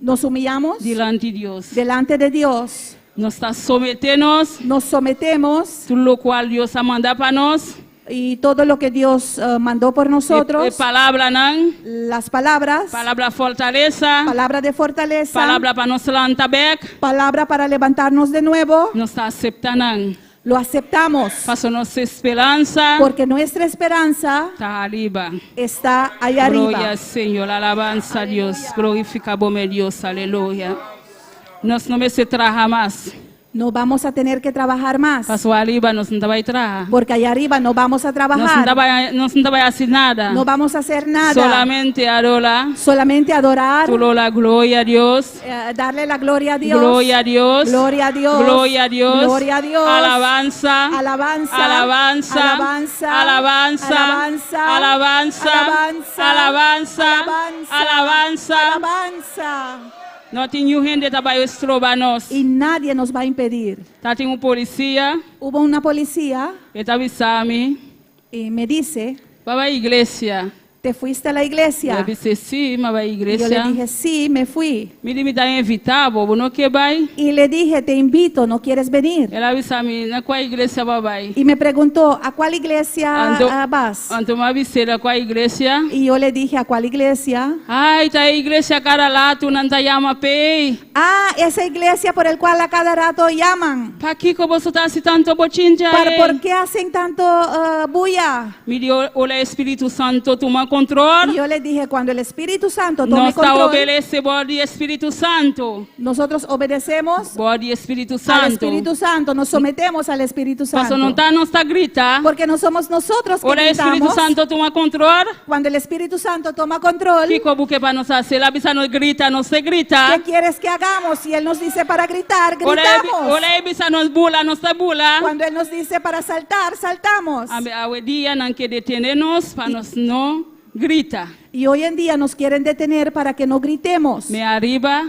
nos humillamos dilanti di Dios. Delante de Dios. Nos ta someté nos. Nos sometemos. Tur loke Dios a manda pa nos. Y todo lo que Dios mandó por nosotros. E palabranan. Las palabras. Palabra fortalesa. Palabra de fortaleza. Palabra pa nos lanta bèk. Palabra para levantarnos de nuevo. Nos ta aseptá nan. Lo aceptamos. Paso nos speransa Porque nuestra esperanza ta ariba. está allá Gloria arriba. al Señor, alabanza a Dios, glorifica bome Dios, aleluya. Nos no mester traha mas. No vamos a tener que trabajar más. Paso ariba nos no ta bai traha. Porque allá arriba no vamos a Nos no trabajar. ta bai, nos no ta bai hasi nada. No vamos a hacer nada. Solamente adorá. Solamente adorar, Duna la gloria a Dios. darle la gloria a Dios. Gloria a Dios. Gloria a Dios. Gloria a Dios. Gloria a Dios. Alabanza. Alabanza. Alabanza. Alabanza. Alabanza. Alabanza. Alabanza. Alabanza. Alabanza. Alabanza. Alabanza. Alabanza. No tin niun hende ta bai stroba nos. Y nadie nos va a impedir. Tabatin un polis, Hubo una policía e ta bisa mi, y me dice, b'a bai iglesia. ¿te fuiste a la iglesia? Mi a bis'é si, m'a bai Y yo le iglesia. dije, sí, me fui. Mi di mi ta invitá bo, bo no ke bai? Y le dije, te invito, ¿no quieres venir? El a bisa mi, na kua iglesia b'a bai? Y me preguntó, ¿a cuál iglesia Anto, vas? anto m'a bis'é kua iglesia? Y yo le dije, ¿a cuál iglesia? Ai, ta e iglesia kada ratu nan ta yama p'e. Ah, esa iglesia por el cual a cada rato llaman. Pakiko boso ta hasi tantu bochincha? ¿Por qué hacen tanto bulla? Mi di ora Spiritu Santu tuma kontrol. Y yo le dije, cuando el Espíritu Santo tome Nos ta control, obedesé bou di Spiritu Santu. nosotros obedecemos Bou di Spiritu al Santu. Espíritu Santo, nos sometemos al Espíritu Paso no Santo. ta nos ta grita. Porque no somos nosotros que Ora Spiritu gritamos. Santu tuma kontrol. Cuando el Espíritu Santo toma control, Kiko bo ke pa nos hasi? El a bisa nos grita, nos ta grita. ¿qué quieres que hagamos? Si Él nos dice para gritar, Ora gritamos. ora e bisa nos bula, nos ta bula. Cuando Él nos dice para saltar, saltamos. Awendia nan ke detené nos pa nos no grita. Y hoy en día nos quieren detener para que no gritemos. Ma ariba,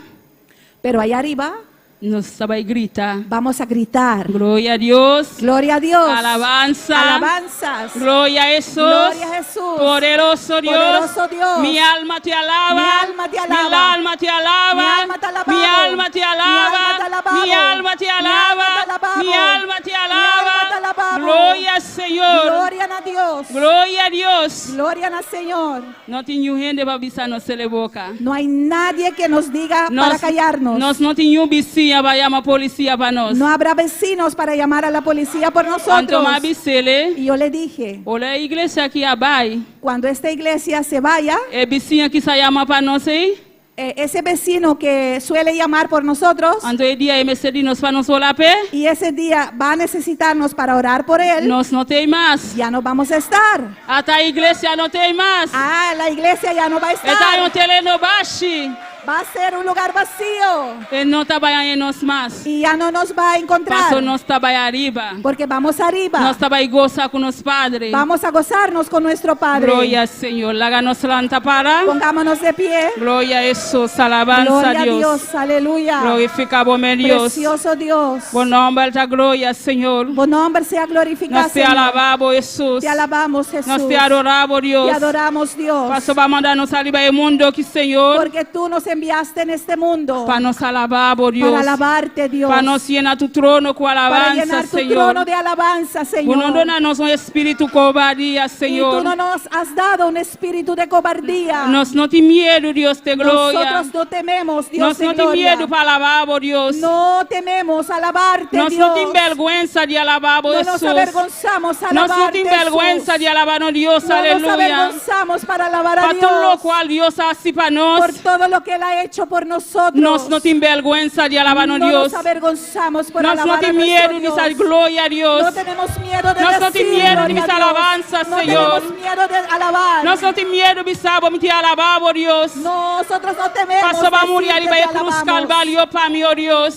Pero allá arriba nos ta bai grita. vamos a gritar. Gloria a Dios. Gloria a Dios. Alabanza. Alabanzas. Gloria a Jesús. Gloria a Jesús. Poderoso Dios. Poderoso Dios. Mi alma te alaba. Mi alma te alaba. Mi alma te alaba. Mi alma te alabado. Mi alma te Mi alaba. alma te alabado. Mi alma te Mi alma alaba. te alabado. Mi alma te Mi alma alaba. te alabado. Gloria al Señor. Gloria a Dios. Gloria a Dios. Gloria al Señor. No tin niun hende pa bisa nos sera boka. No hay nadie que nos diga para callarnos. Nos no tin niun bisiña pa yama polis pa nos. No habrá vecinos para llamar a la policía por Anto nosotros. m'a bis'é, Y yo le dije, ora e iglesia aki bai, cuando esta iglesia se vaya, e bisiña ku sa yama pa nos ei, ese vecino que suele llamar por nosotros, anto e dia e mester di nos pa nos ora p'e, y ese día va a necesitarnos para orar por él, nos no t'ei mas. ya no vamos a estar. Ata iglesia no t'ei mas. Ah, la iglesia ya no va a E ta un estar. tereno bashí. Va a ser un lugar vacío E no ta bai haña nos mas. y ya no nos va a encontrar. Paso nos ta bai ariba. Porque vamos arriba. Nos ta bai gosa ku nos Padre. Vamos a gozarnos con nuestro Padre. Gloria al Señor. Laga nos lanta para. Pongámonos de pie. Gloria a Jesús. Alabanza Gloria a a Dios. Dios. Aleluya. Glorifiká bo Dios. Precioso Dios. Bo nòmber ta gloria, Señor. Bo nombre sea glorificado. Nos te Señor. alabamos, Jesús. Te alabamos, Jesús. Nos te adoramos, Dios. Te adoramos, Dios. Paso b'a manda nos riba e mundu aki, Señor. Porque tú nos enviaste en este mundo Pa nos alabá, Dios. para alabarte, Dios. Pa nos yena tu trono ku para alabansa, llenar tu Señor. trono de alabanza, Señor. No duna nos un spiritu kobardia, Y Señor. tú no nos has dado un espíritu de cobardía. Nos no tin miedu, Dios de gloria. Nosotros no tememos, Dios Nos de no tin gloria. miedu pa alabá, Dios. No tememos alabarte, Nos Dios. no tin bèrgwensa di alabá, No nos Jesús. avergonzamos a Nos no alabarte, tin bèrgwensa Jesús. di alabá Dios, No nos aleluya. avergonzamos para alabar a Pa tur Dios. loke Dios a hasi pa nos. Por todo lo que Él ha hecho por nosotros. Nos no tin bèrgwensa di alabá No Dios. nos avergonzamos por Nos no alabar a tin nuestro miedu di Dios. bisa gloria a Dios. No tenemos miedo de Nos no decir tin miedu di gloria bisa a Dios. alabansa, No Señor. tenemos miedo de alabar. Nos no tin miedu di bisa mi ta alabá, Dios. Nosotros no tememos Paso b'a muri decir ali que ba te krus alabamos. Kalvario pa mi, oh Dios.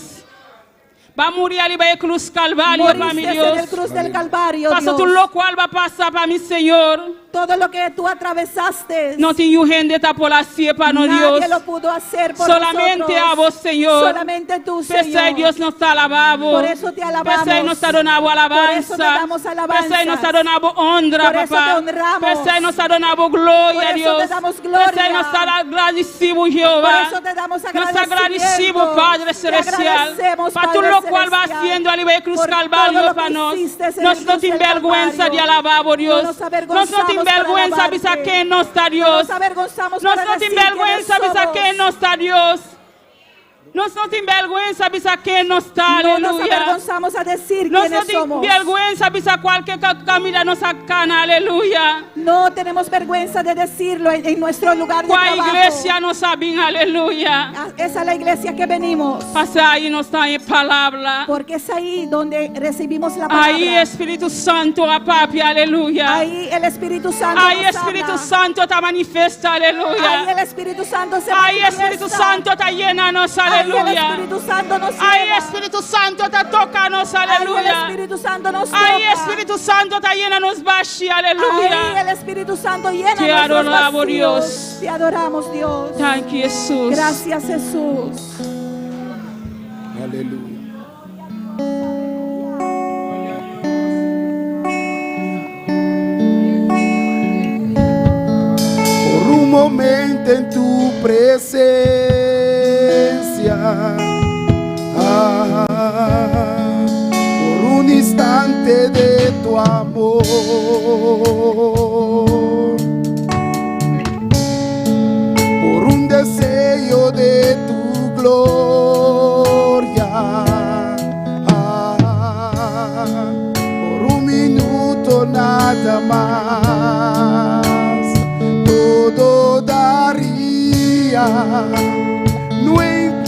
B'a muri riba e krus Kalvario pa mi, Moriste en Dios. el cruz del Calvario, Paso Dios. tur loke b'a pasa pa mi, Señor. Todo lo que tú atravesaste, No tin niun hende ta por hasi pa nos, nadie Dios. lo pudo hacer por Solamente nosotros. abo, Señor. Solamente tú, P'esei Señor. Dios nos ta alabá. Por eso te alabamos. P'esei nos ta duna Por alabansa. eso te damos alabanzas. P'esei nos ta duna honra, Por eso papá. te honramos. P'esei nos ta duna gloria, Por eso Dios. te damos gloria. P'esei nos ta gradisido, Jehová. Por eso te damos Nos ta gradisido, agradecimiento. Padre Te Celestial. agradecemos, Pa Padre tur loke b'a Celestial, hasiendo riba e krus por todo Kalvario lo pa que nos. hiciste en Nos el no cruz tin del bèrgwensa Calvario. di alabá, Dios. No nos avergonzamos Nos no tin para bèrgwensa bisa alabarte. ken nos ta, No Dios. nos avergonzamos Nos para no tin decir quiénes bèrgwensa bisa somos. ken nos ta, Dios. Nos no tin bèrgwensa bisa ken nos ta, No nos aleluya. avergonzamos a decir Nos no quiénes tin somos. bèrgwensa bisa kualke kaminda nos a kana, aleluya. No tenemos vergüenza de decirlo en nuestro lugar de Kua trabajo. iglesia nos a bin, aleluya. Ah, Esa es la iglesia que venimos. Paso ei nos ta haña palabra. Porque es ahí donde recibimos la palabra. Ei Spiritu Santu a papia, aleluya. Ahí el Espíritu Santo Ei nos Spiritu habla. Santu ta manifestá, aleluya. Ahí el Espíritu Santo se Ei manifiesta. Spiritu Santu ta yena nos, Ahí el aleluya. Espíritu Santo nos Ei llena. Spiritu Santu ta toka nos, Ahí el aleluya. Espíritu Santo nos Ei toca. Spiritu Santu ta yena nos bashí, aleluya. Ahí el Espíritu Santo llena Te nuestros adoramos, vacíos. Dios. Te adoramos, Dios. Thank you, Jesús. Gracias, Jesús. Aleluya. Por un momento en tu presencia, ah, por un instante de tu amor, por un deseo de tu gloria, ah, por un minuto nada más, todo daría, no importaría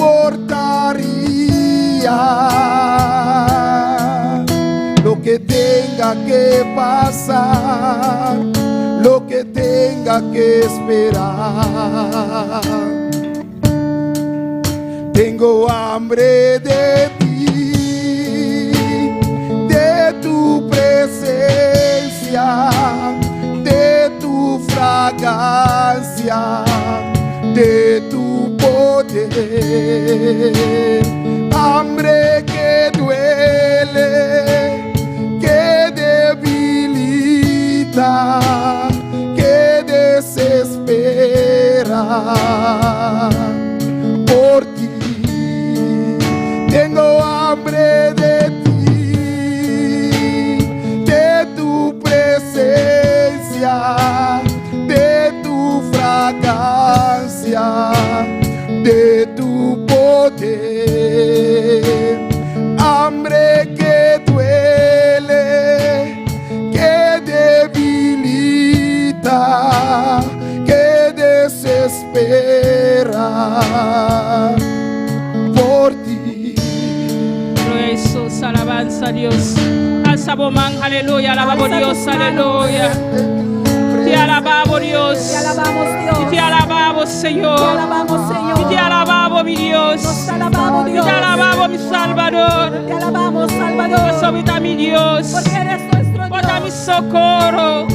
lo que tenga que pasar, lo que tenga que esperar. Tengo hambre de ti, de tu presencia, de tu fragancia, de tu poder. Hambre que duele, que debilita, que desespera por ti. Tengo hambre de ti, de tu presencia, de tu fragancia, de tu poder. Hambre que duele, que debilita, que desespera por ti. Gloria a Jesús, alabanza a Dios. Alsa bo man, aleluya, alabamos Alza Dios, tus manos. aleluya. Te alabamos Dios. Te alabamos, Dios. Y te alabamos, Señor. Te alabamos, Señor. Y te alabamos, mi Dios. Nos alabamos, Y Dios. te alabamos, mi Salvador. Te alabamos, Salvador. Pasobra mi Dios. Porque eres nuestro Bo ta mi Dios. sokoro.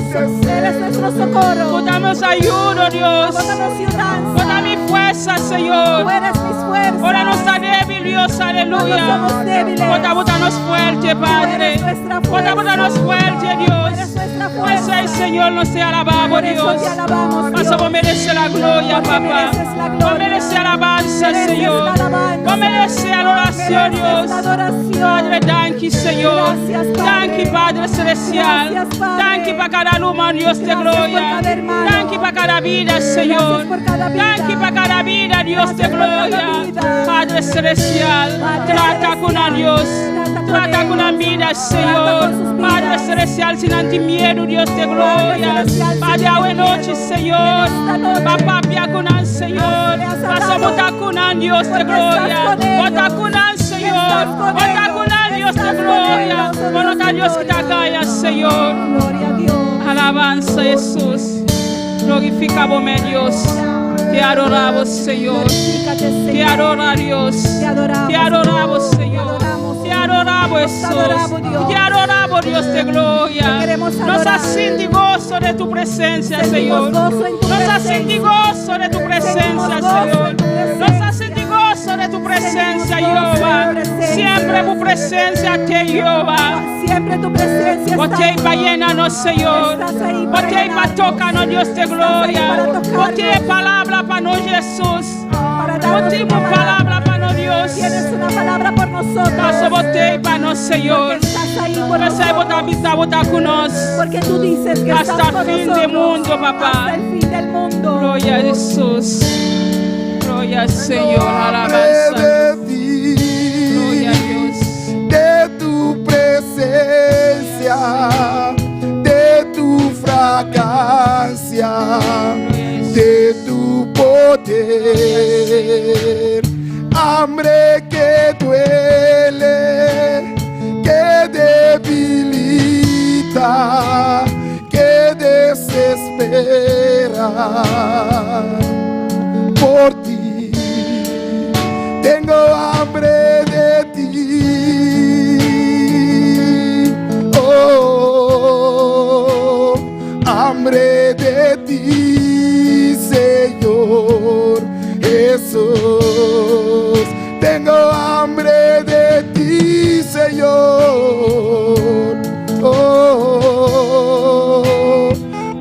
Eres nuestro socorro. Bo ta nos ayudo, Dios. Bo ta nos yudansa. Bo ta mi forsa, Señor. Tú eres mis fuerzas. Ora nos ta débil, Dios, aleluya. Cuando somos débiles. Bo ta, bo ta nos fuerte, Padre. eres nuestra Bo ta, bo ta nos fuerte, Dios. Tú eres nuestra Por eso fuerza. el Señor nos te alabamos, Por eso Dios. te alabamos, Por eso Dios. vos mereces la gloria, Porque papá. mereces la gloria. Vos mereces alabanza, Mereces Señor. la alabanza. Vos mereces adoración, Mereces Dios. la adoración. Padre, thank you, Señor. Gracias, Padre. Thank you, Padre Celestial. Gracias, Padre. Thank you para cada alma, Dios de Gracias por gloria. cada hermano. Thank you para cada vida, Señor. Gracias por cada vida. Thank you para cada vida, Dios de Gracias por cada gloria. vida. Padre Celestial, Padre trata con Celestial, Dios. trata con Trata con la ellos. vida, Trata Señor. con sus vidas. Padre Celestial, sin anti miedo, Dios de gloria. Celestial, sin Padre, hoy miedo. noche, Señor. En esta noche. Papá, pia con el Señor. Le has Pasa hablado. bota con el Dios de Porque gloria. estás con ellos. Bota con el Señor. Estás con Bota ellos. con el Dios de Estás con gloria. ellos, oh Bueno, Dios de Dios que te gloria. acalla, Señor. Gloria a Dios. Alabanza, Jesús. Glorifica Dios. Te adoramos, Señor. Glorifícate, Te Señor. adora, Dios. Te adoramos. Te adoramos, Te Señor. adoramos, Te adoramos, Jesús. Te adoramos, Dios. Te adoramos, Dios de gloria. Te queremos Nos adorar. hace sentir gozo de tu presencia, Sentimos Señor. gozo en tu Nos hace presencia. sentir gozo de tu presencia, Sentimos gozo Señor. en tu presencia. Nos hace sentir gozo de tu presencia, Sentimos gozo en tu Jehová. presencia. Siempre tu presencia te, Jehová. Siempre tu presencia está Porque ahí. para llenarnos, Señor. Estás ahí para Porque para llenarnos. tocarnos, Dios de Estás ahí gloria. para tocarnos. Porque palabra para nos, Jesús. Para darnos Porque una palabra para nos, Dios. Tienes una palabra por nosotros. Paso bote para nos, Señor. Porque estás ahí por Porque nosotros. bota vista, bota con nos. Porque tú dices que Hasta estás el con fin nosotros. del mundo, papá. Hasta el fin del mundo. Gloria a Jesús. Gloria al Señor, Hambre alabanza. de ti, Gloria a Dios. de tu presencia, de tu fragancia, de tu poder. Hambre que duele, que debilita, que desespera por ti. Tengo hambre de ti. Oh, hambre de ti, Señor Jesús. Tengo hambre de ti, Señor. Oh,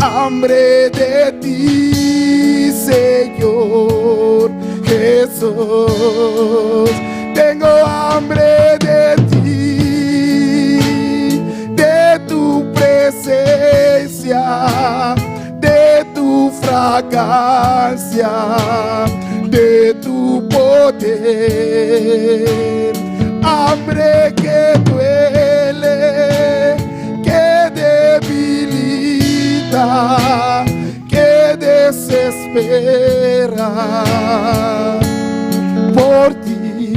hambre de ti, Señor Jesús. Tengo hambre de ti, de tu presencia, de tu fragancia, de tu poder. Hambre que duele, que debilita, que desespera por ti,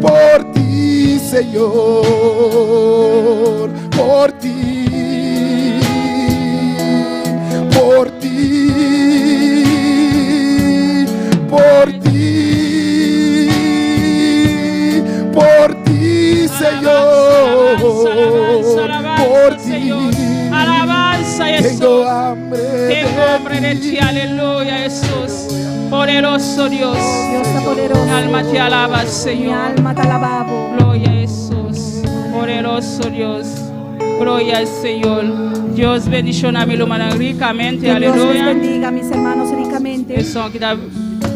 por ti, Señor, por ti, por ti, por ti, por ti, Señor, por ti. Alabanza, Jesús. Tengo hambre Tengo hambre de ti, aleluya, Jesús. Poderoso Dios. Dios está poderoso. Mi alma te alaba, Mi Señor. alma te alaba. Gloria a Jesús. Poderoso Dios. Gloria al Señor. Dios bendice a mi hermana ricamente. Que Dios les Aleluya. bendiga, mis hermanos, ricamente. Eso que da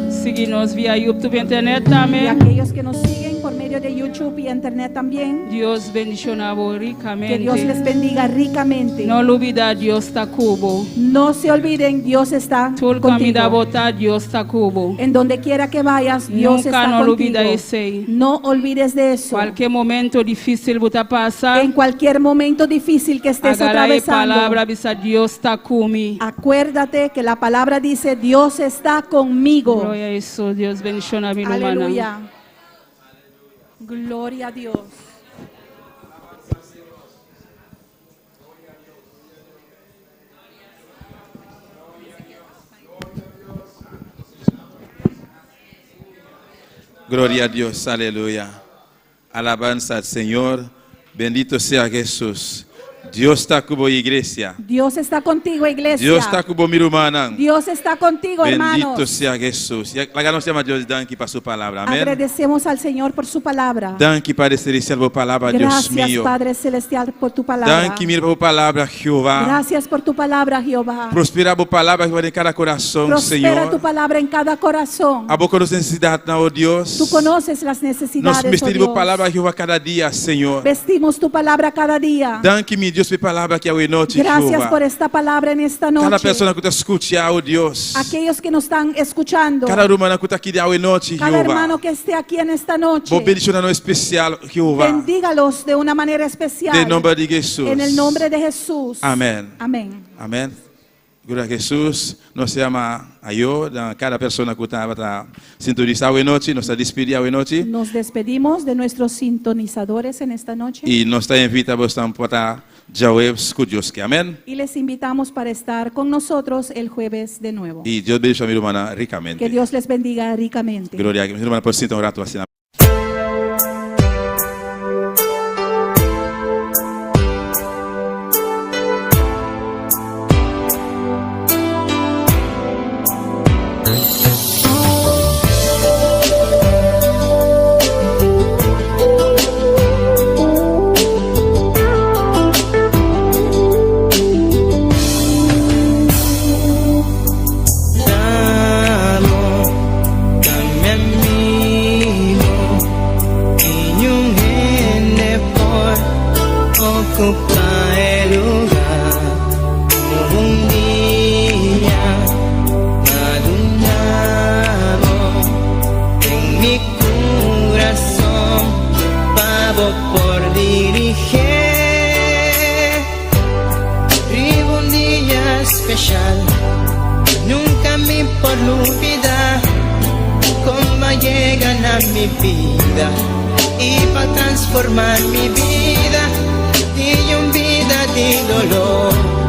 seguirnos vía YouTube, internet Y también. aquellos que nos siguen por medio de YouTube y internet también. Dios bendice a vos ricamente. Que Dios les bendiga ricamente. No olvida Dios está cubo. No se olviden, Dios está Todo camino contigo. bota Dios está cubo. En donde quiera que vayas, Dios Nunca está no contigo. olvida ese. No olvides de eso. Cualquier momento difícil bota pasa. En cualquier momento difícil que estés Agarra la atravesando, palabra bisa Dios está conmigo. acuérdate que la palabra dice, Dios está conmigo. Gloria a Jesús. Dios bendice a mi hermana. Aleluya. Gloria a Dios. Gloria a Dios, aleluya. Alabanza al Señor. Bendito sea Jesús. Dios ta ku bo iglesia. Dios está contigo, iglesia. Dios ta ku bo mi rumannan. Dios está contigo, Bendito hermanos. sea Jesús. Laga nos yama Dios danki pa su palabra. Amèn. Agradecemos al Señor por su palabra. Danki Padre Celestial pa bo palabra, Dios Gracias, mío. Padre Celestial, por tu palabra. Danki mi pa bo palabra, Jehová. Gracias por tu palabra, Jehová. Prosperá bo palabra, Jehová, den kada kurason, Prospera Señor. tu palabra en cada corazón. Abo konosé nesesidatnan, oh Dios. Tú conoces las Nos necesidades, oh bisti Dios. palabra, Jehová, kada dia, Señor. Vestimos tu palabra cada día. Danki mi Dios pa e palabra aki awe nochi, Gracias Jehová. por esta palabra en esta Kada noche. persona ku ta skucha, oh Dios. Aquellos que nos están escuchando, Kada ruman ku ta aki awe nochi, cada Jehová. hermano que esté aquí en esta noche, Bo bendishoná nan spesial, Jehová. bendígalos de una manera especial. Den nòmber di Jesús. En el nombre de Jesús. Amèn. Amén. Amèn. Gloria a Jesús. Nos yama ayó, kada persona ku tabata sintonisá awe nochi, nos ta despedí awe nochi. Nos despedimos de nuestros sintonizadores en esta noche I nos ta invitá boso pa ta djaweps ku Dios ke. Amèn. y les invitamos para estar con nosotros el jueves de nuevo. I Dios bendishoná mi rumannan rikamente. Que Dios les bendiga ricamente. Gloria a Dios. Mi rumannan por sinta un ratu asina. Amo, dame amigo. Special. Nunca mi por lubida con a yega na mi bida y pa transforma mi bida di un bida di dolor.